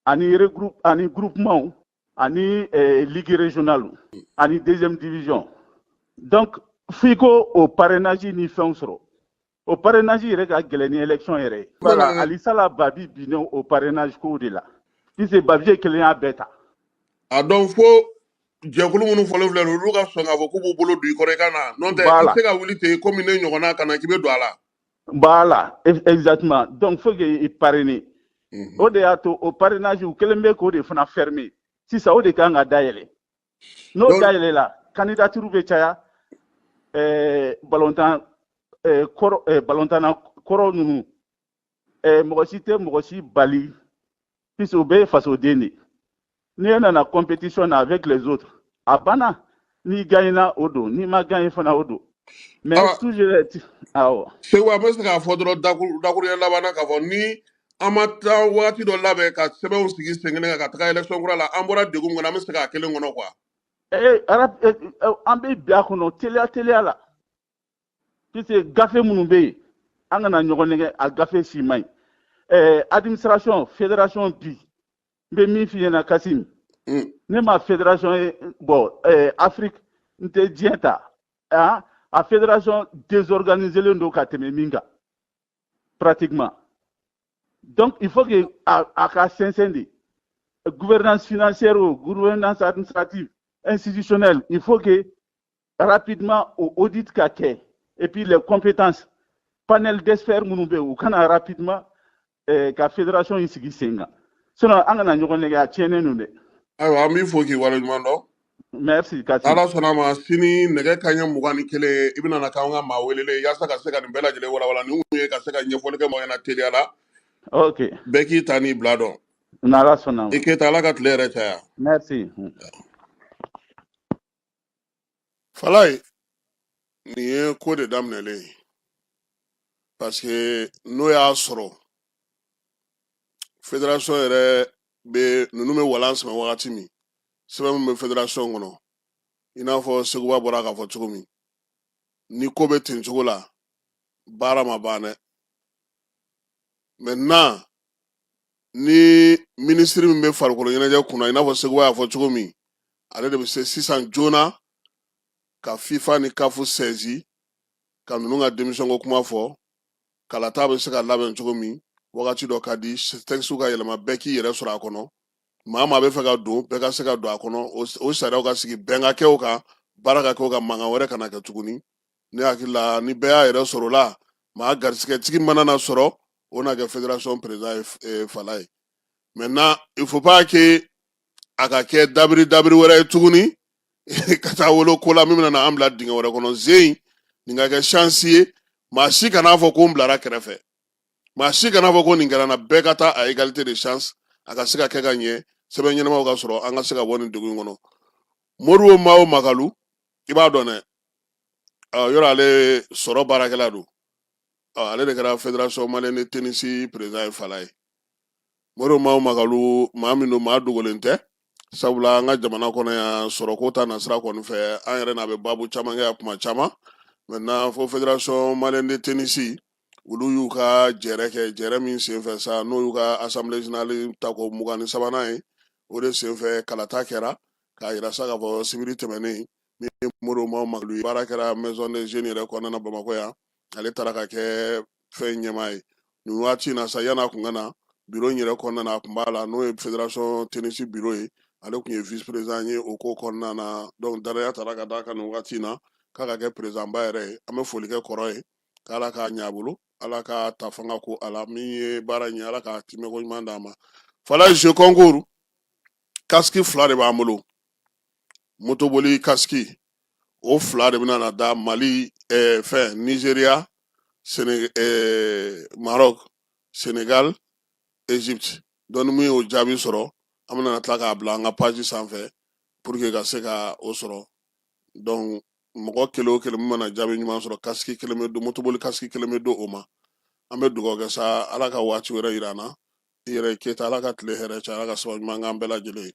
S4: ani regroupe ani groupement ani ligue régionale ani deuxième division. Donc f'i ko o parrainage ni fɛnw sɔrɔ. O parrainage yɛrɛ ka gɛlɛn ni élection yɛrɛ ye. Voilà, Alisala Babi binnen o parrainage kow de la, puisque Babi kelen y'a bɛɛ ta.
S1: A dɔn fo jɛkulu minnu fɔlen filɛ nin ye, olu ka sɔn k'a fɔ k'u b'u bolo don i kɔrɔ i ka na, n'o tɛ i tɛ se ka wuli ten komi ne ɲɔgɔnna ka na k'i bɛ don a la.
S4: Voilà, exactement. Donc faut que i parrainer. O de y'a to o parrainage, u kelen bɛ k'o de fana fermer sisan. O de kan ka dayɛlɛ. N'o dayɛlɛla, candidature bɛ caya. Balontan kɔrɔ, balontanna kɔrɔ ninnu, mɔgɔ si tɛ mɔgɔ si bali, puisque o bɛɛ ye fasoden de ye. N'i nana compétition na avec les autres, a banna. N'i gagnera, o don, n'i ma gagné fana, o don, mais toujours, awɔ.
S1: Segu, an bɛ se k'a fɔ dɔrɔn dakuruɲɛ laban na k'a fɔ ni an ma taa waati dɔ labɛn ka sɛbɛnw sigi sen kelen kan ka taga élection kura la, an bɔra degun kɔnɔ, an bɛ se k'a kelen kɔnɔ quoi.
S4: An bɛ bin a kɔnɔ teliya teliya la, puisque gafe minnu bɛ yen, an kana ɲɔgɔn nɛgɛ, a gafe si man ɲi. Administration fédération bi, n bɛ min f'i ɲɛna, Kasim, ne ma fédération ye, bon, Afrique, n tɛ diɲɛ ta, a fédération désorganiselen don ka tɛmɛ min kan pratiquement. Donc il faut que a ka sɛnsɛn de, gouvernance financière ou gouvernance administrative institutionnelle, il faut que rapidement o audit ka kɛ, et puis les compétences, panel d'experts minnu bɛ yen, u kana rapidement ka fédération in sigi sen kan. Sinon an kana ɲɔgɔn nɛgɛ, a tiɲɛnen don dɛ.
S1: Ayiwa, an b'i fo k'i waleɲuman dɔn.
S4: Merci, Kasim.
S1: Ala sɔnna a ma, sini nɛgɛ kanɲɛ 21, i bɛna na k'an ka maa welelen yaasa ka se ka nin bɛɛ lajɛlen walawala. Nin kun ye ka se ka ɲɛfɔli kɛ mɔgɔ ɲɛna teliya la. Bɛɛ k'i ta n'i bila dɔn.
S4: N'Ala sɔnna ma.
S1: I Keyita, Ala ka tile yɛrɛ caya.
S4: Merci.
S1: Falaye, nin ye ko de daminɛlen ye, parce que n'o y'a sɔrɔ fédération yɛrɛ bɛ, ninnu bɛ walan sɛmɛ wagati min, sɛbɛn min bɛ fédération kɔnɔ, i n'a fɔ Seguba bɔra k'a fɔ cogo min, ni ko bɛ ten cogo la, baara ma ban dɛ. Maintenant, ni minisiri min bɛ farikolo ɲɛnajɛ kunna, i n'a fɔ Seguba y'a fɔ cogo min, ale de bɛ se sisan joona ka FIFA ni CAF saisi ka ninnu ka démission ko kuma fɔ, kalata bɛ se ka labɛn cogo min, wagati dɔ ka di, texte ka yɛlɛma, bɛɛ k'i yɛrɛ sɔrɔ a kɔnɔ, maa maa bɛ fɛ ka don, bɛɛ ka se ka don a kɔnɔ, o sariyaw ka sigi, bɛn ka kɛ o kan, baara ka kɛ o kan, mankan wɛrɛ kana kɛ tuguni. Ne hakili la, ni bɛɛ y'a yɛrɛ sɔrɔ o la, maa garisigɛtigi mana na sɔrɔ, o na kɛ fédération président ye, Fala ye. Maintenant, il faut pas que a ka kɛ dabiri dabiri wɛrɛ ye tuguni ka taa wolo ko la min bɛna na an bila dingɛ wɛrɛ kɔnɔ. Zen nin ka kɛ chance ye, maa si kan'a fɔ ko n bilara kɛrɛfɛ, maa si kan'a fɔ ko nin kɛra n na, bɛɛ ka taa à égalité de chance, a ka se ka kɛ ka ɲɛ, sɛbɛn ɲɛnamaw ka sɔrɔ, an ka se ka bɔ nin degun in kɔnɔ. Modibo Mao Makalu, i b'a dɔn dɛ. Yɔrɔ ale sɔrɔ baarakɛla don. Ale de kɛra Fédération malienne de tennis président ye. Falaye Modibo Mahu Makalou, maa min don, maa dogolen tɛ, sabula an ka jamana kɔnɔ yan, sɔrɔko ta nasira kɔni fɛ, an yɛrɛ n'a bɛ baabu caman kɛ kuma caman. Maintenant, fo Fédération malienne de tennis, olu y'u ka jɛrɛ kɛ, jɛrɛ min senfɛ sa, n'o y'u ka assemblée générale tako 23nan ye. O de senfɛ kalata kɛra k'a yira sa k'a fɔ sibiri tɛmɛnen min ye Modibo Mahu Makalou ye, baara kɛra Maison des jeunes yɛrɛ kɔnɔna na Bamakɔ yan. Ale taara ka kɛ fɛn ɲɛmaa ye nin waati in na sa. Yan'a kun ka na biro in yɛrɛ kɔnɔna na, a kun b'a la, n'o ye fédération tennis bureau ye, ale kun ye vice président ye o ko kɔnɔna na. Donc danaya taara ka d'a kan nin waati in na k'a ka kɛ président ba yɛrɛ ye. An bɛ foli kɛ kɔrɔ ye, k'Ala k'a ɲɛ a bolo, Ala k'a ta fanga ko a la min ye baara in ye, Ala k'a timɛko ɲuman d'a ma. Falaye, jeu concours, casque fila de b'an bolo, motoboli casque, o fila de bɛna na da Mali, fɛn, Nigéria, Séné, Maroc, Sénégal, Égypte. Donc ni mun y'o jaabi sɔrɔ, an bɛna tila k'a bila an ka page sanfɛ pour que ka se ka o sɔrɔ. Donc mɔgɔ kelen o kelen min mana jaabi ɲuman sɔrɔ, casque kelen bɛ don, motoboli casque kelen bɛ don o ma. An bɛ dugawu kɛ sa, Ala ka waati wɛrɛ yira an na. I yɛrɛ Keyita, Ala ka tile hɛrɛ caya, Ala ka sababu ɲuman k'an bɛɛ lajɛlen ye.